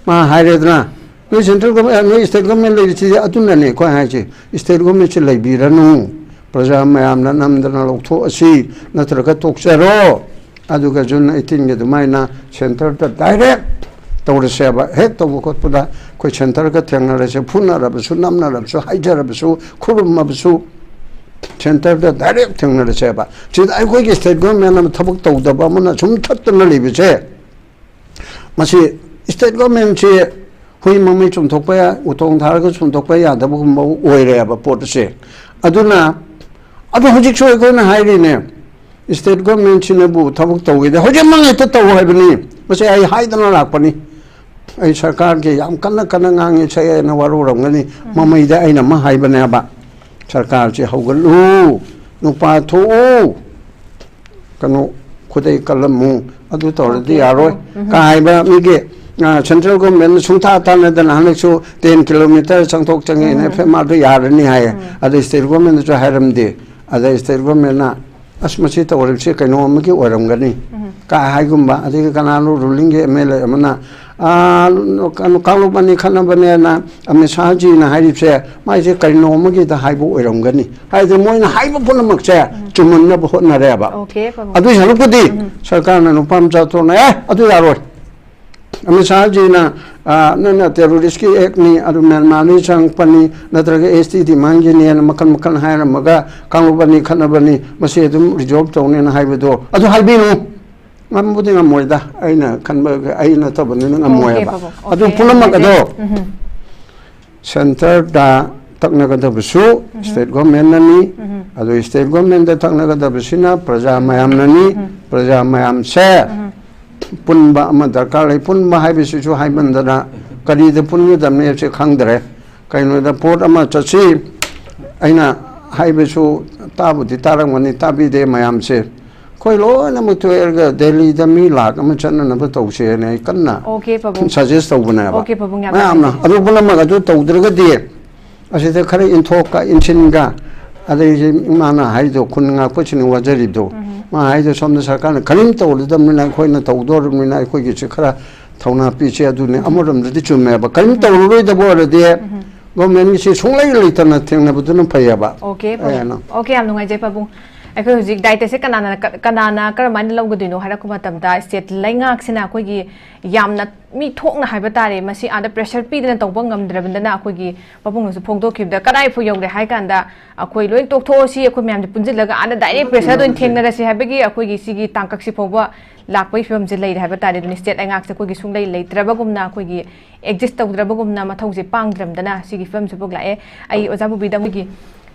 ꯃꯥ ꯍꯥꯏꯔꯦꯗꯅ, "ꯅꯣꯏ ꯁꯦꯟꯇ꯭ꯔꯦꯜ ꯒꯣꯔꯃꯦꯟ, ꯅꯣꯏ ꯁ꯭ꯇꯦꯠ ꯒꯣꯔꯃꯦꯟ ꯂꯩꯔꯤꯁꯤꯗꯤ ꯑꯗꯨꯅꯅꯦ ꯑꯩꯈꯣꯏ ꯍꯥꯏꯁꯦ, ꯁ꯭ꯇꯦꯠ ꯒꯣꯔꯃꯦꯟꯁꯤ ꯂꯩꯕꯤꯔꯅꯨ, ꯄ꯭ꯔꯖꯥ ꯃꯌꯥꯝꯅ ꯅꯝꯗꯅ ꯂꯧꯊꯣꯛꯑꯁꯤ, ꯅꯠꯇ꯭ꯔꯒ ꯇꯣꯛꯆꯔꯣ, ꯑꯗꯨꯒ ꯖꯨꯟ ꯑꯩꯠꯇꯤꯟꯒꯤ ꯑꯗꯨꯃꯥꯏꯅ ꯁꯦꯟꯇꯔꯗ ꯗꯥꯏꯔꯦꯛ ꯇꯧꯔꯁꯦꯕ, ꯍꯦꯛ ꯇꯧꯕ ꯈꯣꯠꯄꯗ ꯑꯩꯈꯣꯏ ꯁꯦꯟꯇꯔꯒ ꯊꯦꯡꯅꯔꯁꯦ, ꯐꯨꯅꯔꯕꯁꯨ, ꯅꯝꯅꯔꯕꯁꯨ, ꯍꯥꯏꯖꯔꯕꯁꯨ, ꯈꯨꯔꯨꯝꯃꯕꯁꯨ, ꯁꯦꯟꯇꯔꯗ ꯗꯥꯏꯔꯦꯛ ꯊꯦꯡꯅꯔꯁꯦꯕ꯫ ꯁꯤꯗ ꯑꯩꯈꯣꯏꯒꯤ ꯁ꯭ꯇꯦꯠ ꯒꯣꯔꯃꯦꯟ ꯑꯃ ꯊꯕꯛ ꯇꯧꯗꯕ ꯑꯃꯅ ꯁꯨꯝ ꯊꯠꯇꯅ ꯂꯩꯕꯁꯦ, ꯃꯁꯤ ꯁ꯭ꯇꯦꯠ ꯒꯣꯔꯃꯦꯟꯁꯤ ꯍꯨꯏ ꯃꯃꯩ ꯆꯨꯝꯊꯣꯛꯄ ꯌꯥ-, ꯎꯇꯣꯡ ꯊꯥꯔꯒ ꯆꯨꯝꯊꯣꯛꯄ ꯌꯥꯗꯕꯒꯨꯝꯕ ꯑꯣꯏꯔꯦꯕ ꯄꯣꯠꯁꯦ꯫ ꯑꯗꯨꯅ ꯑꯗꯣ ꯍꯧꯖꯤꯛꯁꯨ ꯑꯩꯈꯣꯏꯅ ꯍꯥꯏꯔꯤꯅꯦ, ꯁ꯭ꯇꯦꯠ ꯒꯣꯔꯃꯦꯟꯁꯤꯅꯕꯨ ꯊꯕꯛ ꯇꯧꯋꯤꯗ ꯍꯧꯖꯤꯛꯃꯛ ꯍꯦꯛꯇ ꯇꯧ ꯍꯥꯏꯕꯅꯤ꯫ ꯃꯁꯤ ꯑꯩ ꯍꯥꯏꯗꯅ ꯂꯥꯛꯄꯅꯤ꯫ ꯑꯩ ꯁꯔꯀꯥꯔꯒꯤ ꯌꯥꯝ ꯀꯟꯅ ꯀꯟꯅ ꯉꯥꯡꯉꯤ, ꯁꯛꯑꯦꯅ ꯋꯥꯔꯧꯔꯝꯒꯅꯤ꯫ ꯃꯃꯩꯗ ꯑꯩꯅ ꯑꯃ ꯍꯥꯏꯕꯅꯦꯕ, "ꯁꯔꯀꯥꯔꯁꯤ ꯍꯧꯒꯠꯂꯨ, ꯅꯨꯄꯥ ꯊꯣꯛꯎ, ꯀꯩꯅꯣ, ꯈꯨꯗꯩ ꯀꯜꯂꯝꯃꯨ, ꯑꯗꯨ ꯇꯧꯔꯗꯤ ꯑꯣꯀꯦ, ꯌꯥꯔꯣꯏ" ꯎꯝ, ꯎꯝ꯫ ꯀꯥ ꯍꯥꯏꯕ ꯃꯤꯒꯤ, ꯑ, ꯁꯦꯟꯇ꯭ꯔꯦꯜ ꯒꯣꯔꯃꯦꯟꯅ ꯁꯨꯡꯊꯥ ꯊꯥꯅꯗꯅ ꯍꯟꯗꯛꯁꯨ ꯇꯦꯟ ꯀꯤꯂꯣꯃꯤꯇꯔ ꯆꯪꯊꯣꯛ ꯆꯪꯉꯦꯅ ꯎꯝ꯫ ꯑꯦꯐ ꯑꯦꯝ ꯑꯥꯔꯗꯨ ꯌꯥꯔꯅꯤ ꯍꯥꯏꯌꯦ꯫ ꯎꯝ꯫ ꯑꯗ ꯁ꯭ꯇꯦꯠ ꯒꯣꯔꯃꯦꯟꯅꯁꯨ ꯍꯥꯏꯔꯝꯗꯦ꯫ ꯑꯗ ꯁ꯭ꯇꯦꯠ ꯒꯣꯔꯃꯦꯟꯅ, "ꯑꯁ, ꯃꯁꯤ ꯇꯧꯔꯤꯕꯁꯤ ꯀꯩꯅꯣ ꯑꯃꯒꯤ ꯑꯣꯏꯔꯝꯒꯅꯤ" ꯎꯝ꯫ ꯀꯥ ꯍꯥꯏꯒꯨꯝꯕ, ꯑꯗꯒꯤ ꯀꯅꯥꯅꯣ ꯔꯨꯂꯤꯡꯒꯤ ꯑꯦꯝ ꯑꯦꯜ ꯑꯦ ꯑꯃꯅ, "ꯑꯥ, ꯀꯩꯅꯣ, ꯀꯥꯡꯂꯨꯞ ꯑꯅꯤ ꯈꯠꯅꯕꯅꯦꯅ ꯑꯃꯤꯠ ꯁꯥꯍꯖꯤꯅ ꯍꯥꯏꯔꯤꯕꯁꯦ ꯃꯥꯏꯁꯦ ꯀꯔꯤꯅꯣ ꯑꯃꯒꯤꯗ ꯍꯥꯏꯕ ꯑꯣꯏꯔꯝꯒꯅꯤ"꯫ ꯍꯥꯏꯗꯤ ꯃꯣꯏꯅ ꯍꯥꯏꯕ ꯄꯨꯝꯅꯃꯛꯁꯦ ꯎꯝ꯫ ꯆꯨꯝꯃꯟꯅꯕ ꯍꯣꯠꯅꯔꯦꯕ꯫ ꯑꯣꯀꯦ, ꯄꯥꯕꯨꯡ꯫ ꯑꯗꯨꯏ ꯁꯔꯨꯛꯄꯨꯗꯤ ꯎꯝ꯫ ꯁꯔꯀꯥꯔꯅ ꯅꯨꯄꯥ ꯃꯆꯥ ꯊꯣꯛꯅ, "ꯑꯦ, ꯑꯗꯨ ꯌꯥꯔꯣꯏ"꯫ ꯑꯃꯤꯠ ꯁꯥꯍꯖꯤꯅ, ꯑ, "ꯅꯪꯅ ꯇꯦꯔꯣꯔꯤꯁꯀꯤ ꯑꯦꯛꯅꯤ, ꯑꯗꯨ ꯃ꯭ꯌꯥꯟꯃꯥꯔꯗꯒꯤ ꯆꯪꯉꯛꯄꯅꯤ, ꯅꯠꯇ꯭ꯔꯒ ꯑꯦꯁ ꯇꯤ ꯗꯤꯃꯥꯟꯒꯤꯅꯦꯅ" ꯃꯈꯜ ꯃꯈꯜ ꯍꯥꯏꯔꯝꯃꯒ ꯀꯥꯡꯂꯨꯞ ꯑꯅꯤ ꯈꯠꯅꯕꯅꯤ, ꯃꯁꯤ ꯑꯗꯨꯝ ꯔꯤꯖꯣꯜꯕ ꯇꯧꯅꯦꯅ ꯍꯥꯏꯕꯗꯣ ꯑꯗꯨ ꯍꯥꯏꯕꯤꯅꯨ꯫ ꯉꯝꯕꯨꯗꯤ ꯉꯝꯃꯣꯏꯗ, ꯑꯩꯅ ꯈꯟꯕ, ꯑꯩ ꯅꯠꯇꯕꯅꯤꯅ ꯉꯝꯃꯣꯏ ꯑꯣꯀꯦ, ꯍꯥꯏꯕ꯫ ꯄꯥꯕꯨꯡ꯫ ꯑꯗꯨ ꯑꯣꯀꯦ, ꯄꯨꯝꯅꯃꯛ ꯅꯨꯡꯉꯥꯏꯖꯔꯦ꯫ ꯑꯗꯣ ꯎꯝ꯫ ꯁꯦꯟꯇꯔꯗ ꯇꯛꯅꯒꯗꯕꯁꯨ ꯎꯝ꯫ ꯁ꯭ꯇꯦꯠ ꯒꯣꯔꯃꯦꯟꯅꯅꯤ꯫ ꯎꯝ꯫ ꯑꯗꯨ ꯁ꯭ꯇꯦꯠ ꯒꯣꯔꯃꯦꯟꯗ ꯇꯛꯅꯒꯗꯕꯁꯤꯅ ꯄ꯭ꯔꯖꯥ ꯃꯌꯥꯝꯅꯅꯤ꯫ ꯎꯝ꯫ ꯄ꯭ꯔꯖꯥ ꯃꯌꯥꯝꯁꯦ ꯎꯝ꯫ ꯄꯨꯟꯕ ꯑꯃ ꯗꯔꯀꯥꯔ ꯂꯩ꯫ ꯄꯨꯟꯕ ꯍꯥꯏꯕꯁꯤꯁꯨ ꯍꯥꯏꯃꯟꯗꯅ ꯀꯔꯤꯗ ꯄꯨꯟꯒꯗꯕꯅꯤ ꯍꯥꯏꯕꯁꯤ ꯈꯪꯗ꯭ꯔꯦ꯫ ꯀꯩꯅꯣꯗ ꯄꯣꯠ ꯑꯃ ꯆꯠꯁꯤ, ꯑꯩꯅ ꯍꯥꯏꯕꯁꯨ ꯇꯥꯕꯨꯗꯤ ꯇꯥꯔꯝꯒꯅꯤ, ꯇꯥꯕꯤꯗꯦ ꯃꯌꯥꯝꯁꯦ꯫ ꯑꯩꯈꯣꯏ ꯂꯣꯏꯅꯃꯛ ꯊꯣꯛꯑꯒ ꯗꯦꯜꯂꯤꯗ ꯃꯤ ꯂꯥꯛ ꯑꯃ ꯆꯠꯅꯅꯕ ꯇꯧꯁꯦꯅ ꯑꯩ ꯀꯟꯅ ꯑꯣꯀꯦ, ꯄꯥꯕꯨꯡ꯫ ꯁꯖꯦꯁ ꯇꯧꯕꯅꯦꯕ꯫ ꯑꯣꯀꯦ, ꯄꯥꯕꯨꯡ, ꯌꯥꯝ ꯃꯌꯥꯝꯅ ꯅꯨꯡꯉꯥꯏꯖꯔꯦ꯫ ꯑꯗꯨ ꯄꯨꯝꯅꯃꯛ ꯑꯗꯨ ꯇꯧꯗ꯭ꯔꯒꯗꯤ ꯑꯁꯤꯗ ꯈꯔ ꯏꯟꯊꯣꯛꯀ ꯏꯟꯁꯤꯟꯒ, ꯑꯗꯩ ꯏꯃꯥꯅ ꯍꯥꯏꯗꯣ, ꯈꯨꯟ ꯉꯥꯛꯄꯁꯤꯡꯅ ꯋꯥꯖꯔꯤꯗꯣ, ꯎꯝ꯫ ꯃꯥ ꯍꯥꯏꯗꯣ ꯁꯣꯝꯗ ꯁꯔꯀꯥꯔꯅ ꯀꯔꯤꯝ ꯇꯧꯔꯗꯕꯅꯤꯅ ꯑꯩꯈꯣꯏꯅ ꯇꯧꯗꯣꯔꯕꯅꯤꯅ ꯑꯩꯈꯣꯏꯒꯤꯁꯦ ꯈꯔ ꯊꯧꯅꯥ ꯄꯤꯁꯦ ꯑꯗꯨꯅꯤ꯫ ꯑꯃꯔꯣꯝꯗꯗꯤ ꯆꯨꯝꯃꯦꯕ꯫ ꯀꯔꯤꯝ ꯇꯧꯔꯔꯣꯏꯗꯕ ꯑꯣꯏꯔꯗꯤ ꯒꯣꯔꯃꯦꯟꯒꯤꯁꯤ ꯁꯨꯡꯂꯩ ꯂꯩꯇꯅ ꯊꯦꯡꯅꯕꯗꯨꯅ ꯐꯩꯌꯦꯕ꯫ ꯑꯣꯀꯦ ꯑꯦ, ꯅꯣ꯫ ꯑꯣꯀꯦ, ꯌꯥꯝ ꯅꯨꯡꯉꯥꯏꯖꯩ ꯄꯥꯕꯨꯡ꯫ ꯑꯩꯈꯣꯏ ꯍꯧꯖꯤꯛ ꯗꯥꯏꯇꯁꯦ ꯀꯅꯥꯅ ꯀ- ꯀꯅꯥꯅ ꯀꯔꯝꯍꯥꯏꯅ ꯂꯧꯒꯗꯣꯏꯅꯣ ꯍꯥꯏꯔꯛꯄ ꯃꯇꯝꯗ ꯁ꯭ꯇꯦꯠ ꯂꯩꯉꯥꯛꯁꯤꯅ ꯑꯩꯈꯣꯏꯒꯤ ꯌꯥꯝꯅ ꯃꯤ ꯊꯣꯛꯅ ꯍꯥꯏꯕ ꯇꯥꯔꯦ, ꯃꯁꯤ ꯑꯥꯗ ꯄ꯭ꯔꯦꯁꯔ ꯄꯤꯗꯅ ꯇꯧꯕ ꯉꯝꯗ꯭ꯔꯕꯅꯤꯅ ꯑꯩꯈꯣꯏꯒꯤ ꯄꯥꯕꯨꯡꯅꯁꯨ ꯐꯣꯡꯗꯣꯛꯈꯤꯕꯗ ꯀꯗꯥꯏ ꯐꯥꯎ ꯌꯧꯔꯦ ꯍꯥꯏ ꯀꯥꯟꯗ ꯑꯩꯈꯣꯏ ꯂꯣꯏ ꯇꯣꯛꯊꯣꯛꯑꯁꯤ, ꯑꯩꯈꯣꯏ ꯃꯌꯥꯝꯁꯦ ꯄꯨꯟꯁꯤꯜꯂꯒ ꯑꯥꯗ ꯗꯥꯏꯔꯦꯛ ꯄ꯭ꯔꯦꯁꯔꯗ ꯑꯣꯏꯅ ꯊꯦꯡꯅꯔꯁꯤ ꯍꯥꯏꯕꯒꯤ ꯑꯩꯈꯣꯏꯒꯤ ꯁꯤꯒꯤ ꯇꯥꯡꯀꯛꯁꯤ ꯐꯥꯎꯕ ꯂꯥꯛꯄꯒꯤ ꯐꯤꯕꯝꯁꯦ ꯂꯩꯔꯦ ꯍꯥꯏꯕ ꯇꯥꯔꯦ꯫ ꯑꯗꯨꯅ ꯁ꯭ꯇꯦꯠ ꯂꯩꯉꯥꯛꯁꯦ ꯑꯩꯈꯣꯏꯒꯤ ꯁꯨꯡꯂꯩ ꯂꯩꯇ꯭ꯔꯕꯒꯨꯝꯅ, ꯑꯩꯈꯣꯏꯒꯤ ꯑꯦꯛꯖꯤꯁ ꯇꯧꯗ꯭ꯔꯕꯒꯨꯝꯅ, ꯃꯊꯧꯁꯦ ꯄꯥꯡꯗ꯭ꯔꯕꯗꯅ ꯁꯤꯒꯤ ꯐꯤꯕꯝꯁꯤꯐꯥꯎ ꯂꯥꯛꯑꯦ꯫ ꯑꯩ ꯑꯣꯖꯥ ꯕꯣꯕꯤꯗ ꯑꯩꯈꯣꯏꯒꯤ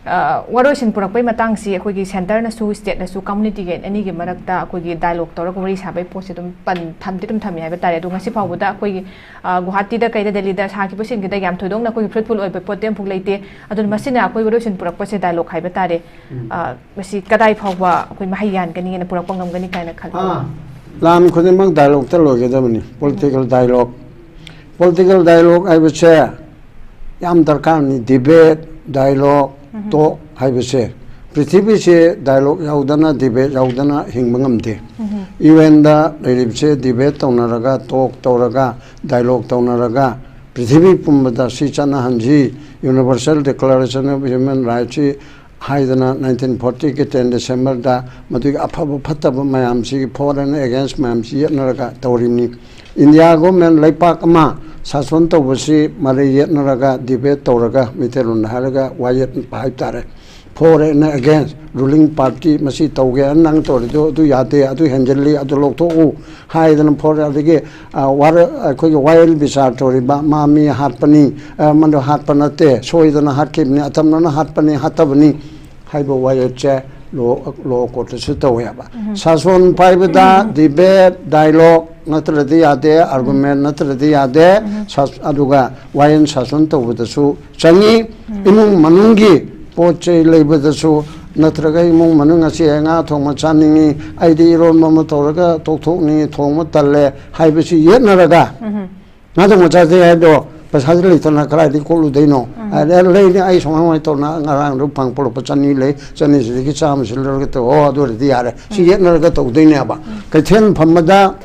ꯑ, ꯋꯥꯔꯣꯏꯁꯤꯟ ꯄꯨꯔꯛꯄꯩ ꯃꯇꯥꯡꯁꯤ ꯑꯩꯈꯣꯏꯒꯤ ꯁꯦꯟꯇꯔꯅꯁꯨ ꯁ꯭ꯇꯦꯠꯅꯁꯨ ꯀꯝꯃꯨꯅꯤꯇꯤꯒꯤ ꯑꯅꯤꯒꯤ ꯃꯔꯛꯇ ꯑꯩꯈꯣꯏꯒꯤ ꯗꯥꯏꯂꯣꯛ ꯇꯧꯔꯒ ꯋꯥꯔꯤ ꯁꯥꯕꯒꯤ ꯄꯣꯠꯁꯦ ꯑꯗꯨꯝ ꯄꯟ ꯊꯝꯗꯤ ꯑꯗꯨꯝ ꯊꯝꯃꯤ ꯍꯥꯏꯕ ꯇꯥꯔꯦ꯫ ꯑꯗꯣ ꯉꯁꯤ ꯐꯥꯎꯕꯗ ꯑꯩꯈꯣꯏꯒꯤ ꯑ, ꯒꯨꯋꯥꯍꯥꯇꯤꯗ ꯀꯩꯗ ꯗꯦꯜꯂꯤꯗ ꯁꯥꯈꯤꯕꯁꯤꯡꯒꯤꯗ ꯌꯥꯝ ꯊꯣꯏꯗꯣꯛꯅ ꯑꯩꯈꯣꯏꯒꯤ ꯐ꯭ꯔꯨꯠꯐꯨꯜ ꯑꯣꯏꯕ ꯄꯣꯠꯇꯤ ꯑꯃꯐꯥꯎ ꯂꯩꯇꯦ꯫ ꯑꯗꯨꯅ ꯃꯁꯤꯅ ꯑꯩꯈꯣꯏ ꯋꯥꯔꯣꯏꯁꯤꯟ ꯄꯨꯔꯛꯄꯁꯦ ꯗꯥꯏꯂꯣꯛ ꯍꯥꯏꯕ ꯇꯥꯔꯦ꯫ ꯑ, ꯃꯁꯤ ꯀꯗꯥꯏ ꯐꯥꯎꯕ ꯑꯩꯈꯣꯏ ꯃꯍꯩ ꯌꯥꯟꯒꯅꯤꯅ ꯄꯨꯔꯛꯄ ꯉꯝꯒꯅꯤ ꯀꯥꯏꯅ ꯈꯜꯂꯤ? ꯑꯥ, ꯂꯥꯟ ꯈꯨꯗꯤꯡꯃꯛ ꯗꯥꯏꯂꯣꯛꯇ ꯂꯣꯏꯒꯗꯕꯅꯤ꯫ ꯄꯣꯂꯤꯇꯤꯀꯦꯜ ꯗꯥꯏꯂꯣꯛ, ꯄꯣꯂꯤꯇꯤꯀꯦꯜ ꯗꯥꯏꯂꯣꯛ ꯍꯥꯏꯕꯁꯦ ꯌꯥꯝ ꯗꯔꯀꯥꯔꯅꯤ꯫ ꯗꯤꯕꯦꯠ, ꯗꯥꯏꯂꯣꯛ, ꯇꯣꯛ ꯍꯥꯏꯕꯁꯦ, ꯄ꯭ꯔꯤꯊꯤꯕꯤꯁꯦ ꯗꯥꯏꯂꯣꯛ ꯌꯥꯎꯗꯅ, ꯗꯤꯕꯦꯠ ꯌꯥꯎꯗꯅ ꯍꯤꯡꯕ ꯉꯝꯗꯦ꯫ ꯌꯨ ꯑꯦꯟꯗ ꯂꯩꯔꯤꯕꯁꯦ ꯗꯤꯕꯦꯠ ꯇꯧꯅꯔꯒ, ꯇꯣꯛ ꯇꯧꯔꯒ, ꯗꯥꯏꯂꯣꯛ ꯇꯧꯅꯔꯒ ꯄ꯭ꯔꯤꯊꯤꯕꯤ ꯄꯨꯝꯕꯗ ꯁꯤ ꯆꯠꯅꯍꯟꯁꯤ, Universal Declaration of Human Rights ꯁꯤ ꯍꯥꯏꯗꯅ ꯅꯥꯏꯟꯇꯤꯟ ꯐꯣꯔꯇꯤꯒꯤ ꯇꯦꯟ ꯗꯤꯁꯦꯝꯕꯔꯗ ꯃꯗꯨꯒꯤ ꯑꯐꯕ ꯐꯠꯇꯕ ꯃꯌꯥꯝꯁꯤ, for and against ꯃꯌꯥꯝꯁꯤ ꯌꯦꯠꯅꯔꯒ ꯇꯧꯔꯤꯕꯅꯤ꯫ ꯏꯟꯗꯤꯌꯥ ꯒꯣꯔꯃꯦꯟ ꯂꯩꯄꯥꯛ ꯑꯃ ꯁꯥꯁꯣꯟ ꯇꯧꯕꯁꯤ ꯃꯔꯩ ꯌꯦꯠꯅꯔꯒ, ꯗꯤꯕꯦꯠ ꯇꯧꯔꯒ, ꯃꯩꯇꯩꯂꯣꯟꯗ ꯍꯥꯏꯔꯒ ꯋꯥꯌꯦꯠꯄ ꯍꯥꯏꯕ ꯇꯥꯔꯦ꯫ For and against, ruling party ꯃꯁꯤ ꯇꯧꯒꯦ, ꯅꯪ ꯇꯧꯔꯤꯗꯣ ꯑꯗꯨ ꯌꯥꯗꯦ, ꯑꯗꯨ ꯍꯦꯟꯖꯤꯜꯂꯤ, ꯑꯗꯨ ꯂꯧꯊꯣꯛꯎ ꯍꯥꯏꯗꯅ for ꯑꯗꯒꯤ, ꯑ, ꯋꯥꯔ-, ꯑꯩꯈꯣꯏꯒꯤ ꯋꯥꯌꯦꯜ ꯕꯤꯆꯥꯔ ꯇꯧꯔꯤꯕ ꯃꯥ ꯃꯤ ꯍꯥꯠꯄꯅꯤ, ꯑ, ꯃꯗꯨ ꯍꯥꯠꯄ ꯅꯠꯇꯦ, ꯁꯣꯏꯗꯅ ꯍꯥꯠꯈꯤꯕꯅꯤ, ꯑꯇꯝꯅꯅ ꯍꯥꯠꯄꯅꯤ, ꯍꯥꯠꯇꯕꯅꯤ ꯍꯥꯏꯕ ꯋꯥꯌꯦꯜꯁꯦ ꯂꯣ, ꯂꯣ ꯀꯣꯔꯠꯇꯁꯨ ꯇꯧꯋꯦꯕ꯫ ꯁꯥꯁꯣꯟ ꯄꯥꯏꯕꯗ ꯗꯤꯕꯦꯠ, ꯗꯥꯏꯂꯣꯛ ꯅꯠꯇ꯭ꯔꯗꯤ ꯌꯥꯗꯦ, ꯑꯥꯔꯒꯨꯃꯦꯟ ꯅꯠꯇ꯭ꯔꯗꯤ ꯌꯥꯗꯦ, ꯁꯥ-, ꯑꯗꯨꯒ ꯋꯥꯌꯦꯜ ꯁꯥꯁꯣꯟ ꯇꯧꯕꯗꯁꯨ ꯆꯪꯉꯤ꯫ ꯏꯃꯨꯡ ꯃꯅꯨꯡꯒꯤ ꯄꯣꯠ ꯆꯩ ꯂꯩꯕꯗꯁꯨ, ꯅꯠꯇ꯭ꯔꯒ ꯏꯃꯨꯡ ꯃꯅꯨꯡ ꯑꯁꯤ ꯉꯥ ꯊꯣꯡꯕ ꯆꯥꯅꯤꯡꯉꯤ, ꯑꯩꯗꯤ ꯏꯔꯣꯟꯕ ꯑꯃ ꯇꯧꯔꯒ ꯇꯣꯛꯊꯣꯛꯅꯤꯡꯉꯤ, ꯊꯣꯡꯕ ꯇꯜꯂꯦ ꯍꯥꯏꯕꯁꯤ ꯌꯦꯠꯅꯔꯒ, ꯉꯥ ꯊꯣꯡꯕ ꯆꯥꯁꯦ ꯍꯥꯏꯗꯣ ꯄꯩꯁꯥꯁꯦ ꯂꯩꯇꯅ ꯀꯗꯥꯏꯗꯒꯤ ꯀꯣꯠꯂꯨꯗꯣꯏꯅꯣ? ꯎꯝ꯫ ꯑꯗ ꯂꯩꯅꯤ, ꯑꯩ ꯁꯨꯃꯥꯏ ꯁꯨꯃꯥꯏꯅ ꯇꯧꯅ ꯉꯔꯥꯡꯗꯣ ꯐꯪ ꯄꯨꯔꯛꯄ ꯆꯅꯤ ꯂꯩ, ꯆꯅꯤꯁꯤꯗꯒꯤ ꯆꯥꯝꯃꯁꯤ ꯂꯧꯔꯒ ꯇꯧ, ꯑꯣ, ꯑꯗꯨ ꯑꯣꯏꯔꯗꯤ ꯌꯥꯔꯦ꯫ ꯁꯤ ꯎꯝ꯫ ꯌꯦꯠꯅꯔꯒ ꯇꯧꯗꯣꯏꯅꯦꯕ꯫ ꯎꯝ꯫ ꯀꯩꯊꯦꯜ ꯐꯝꯕꯗ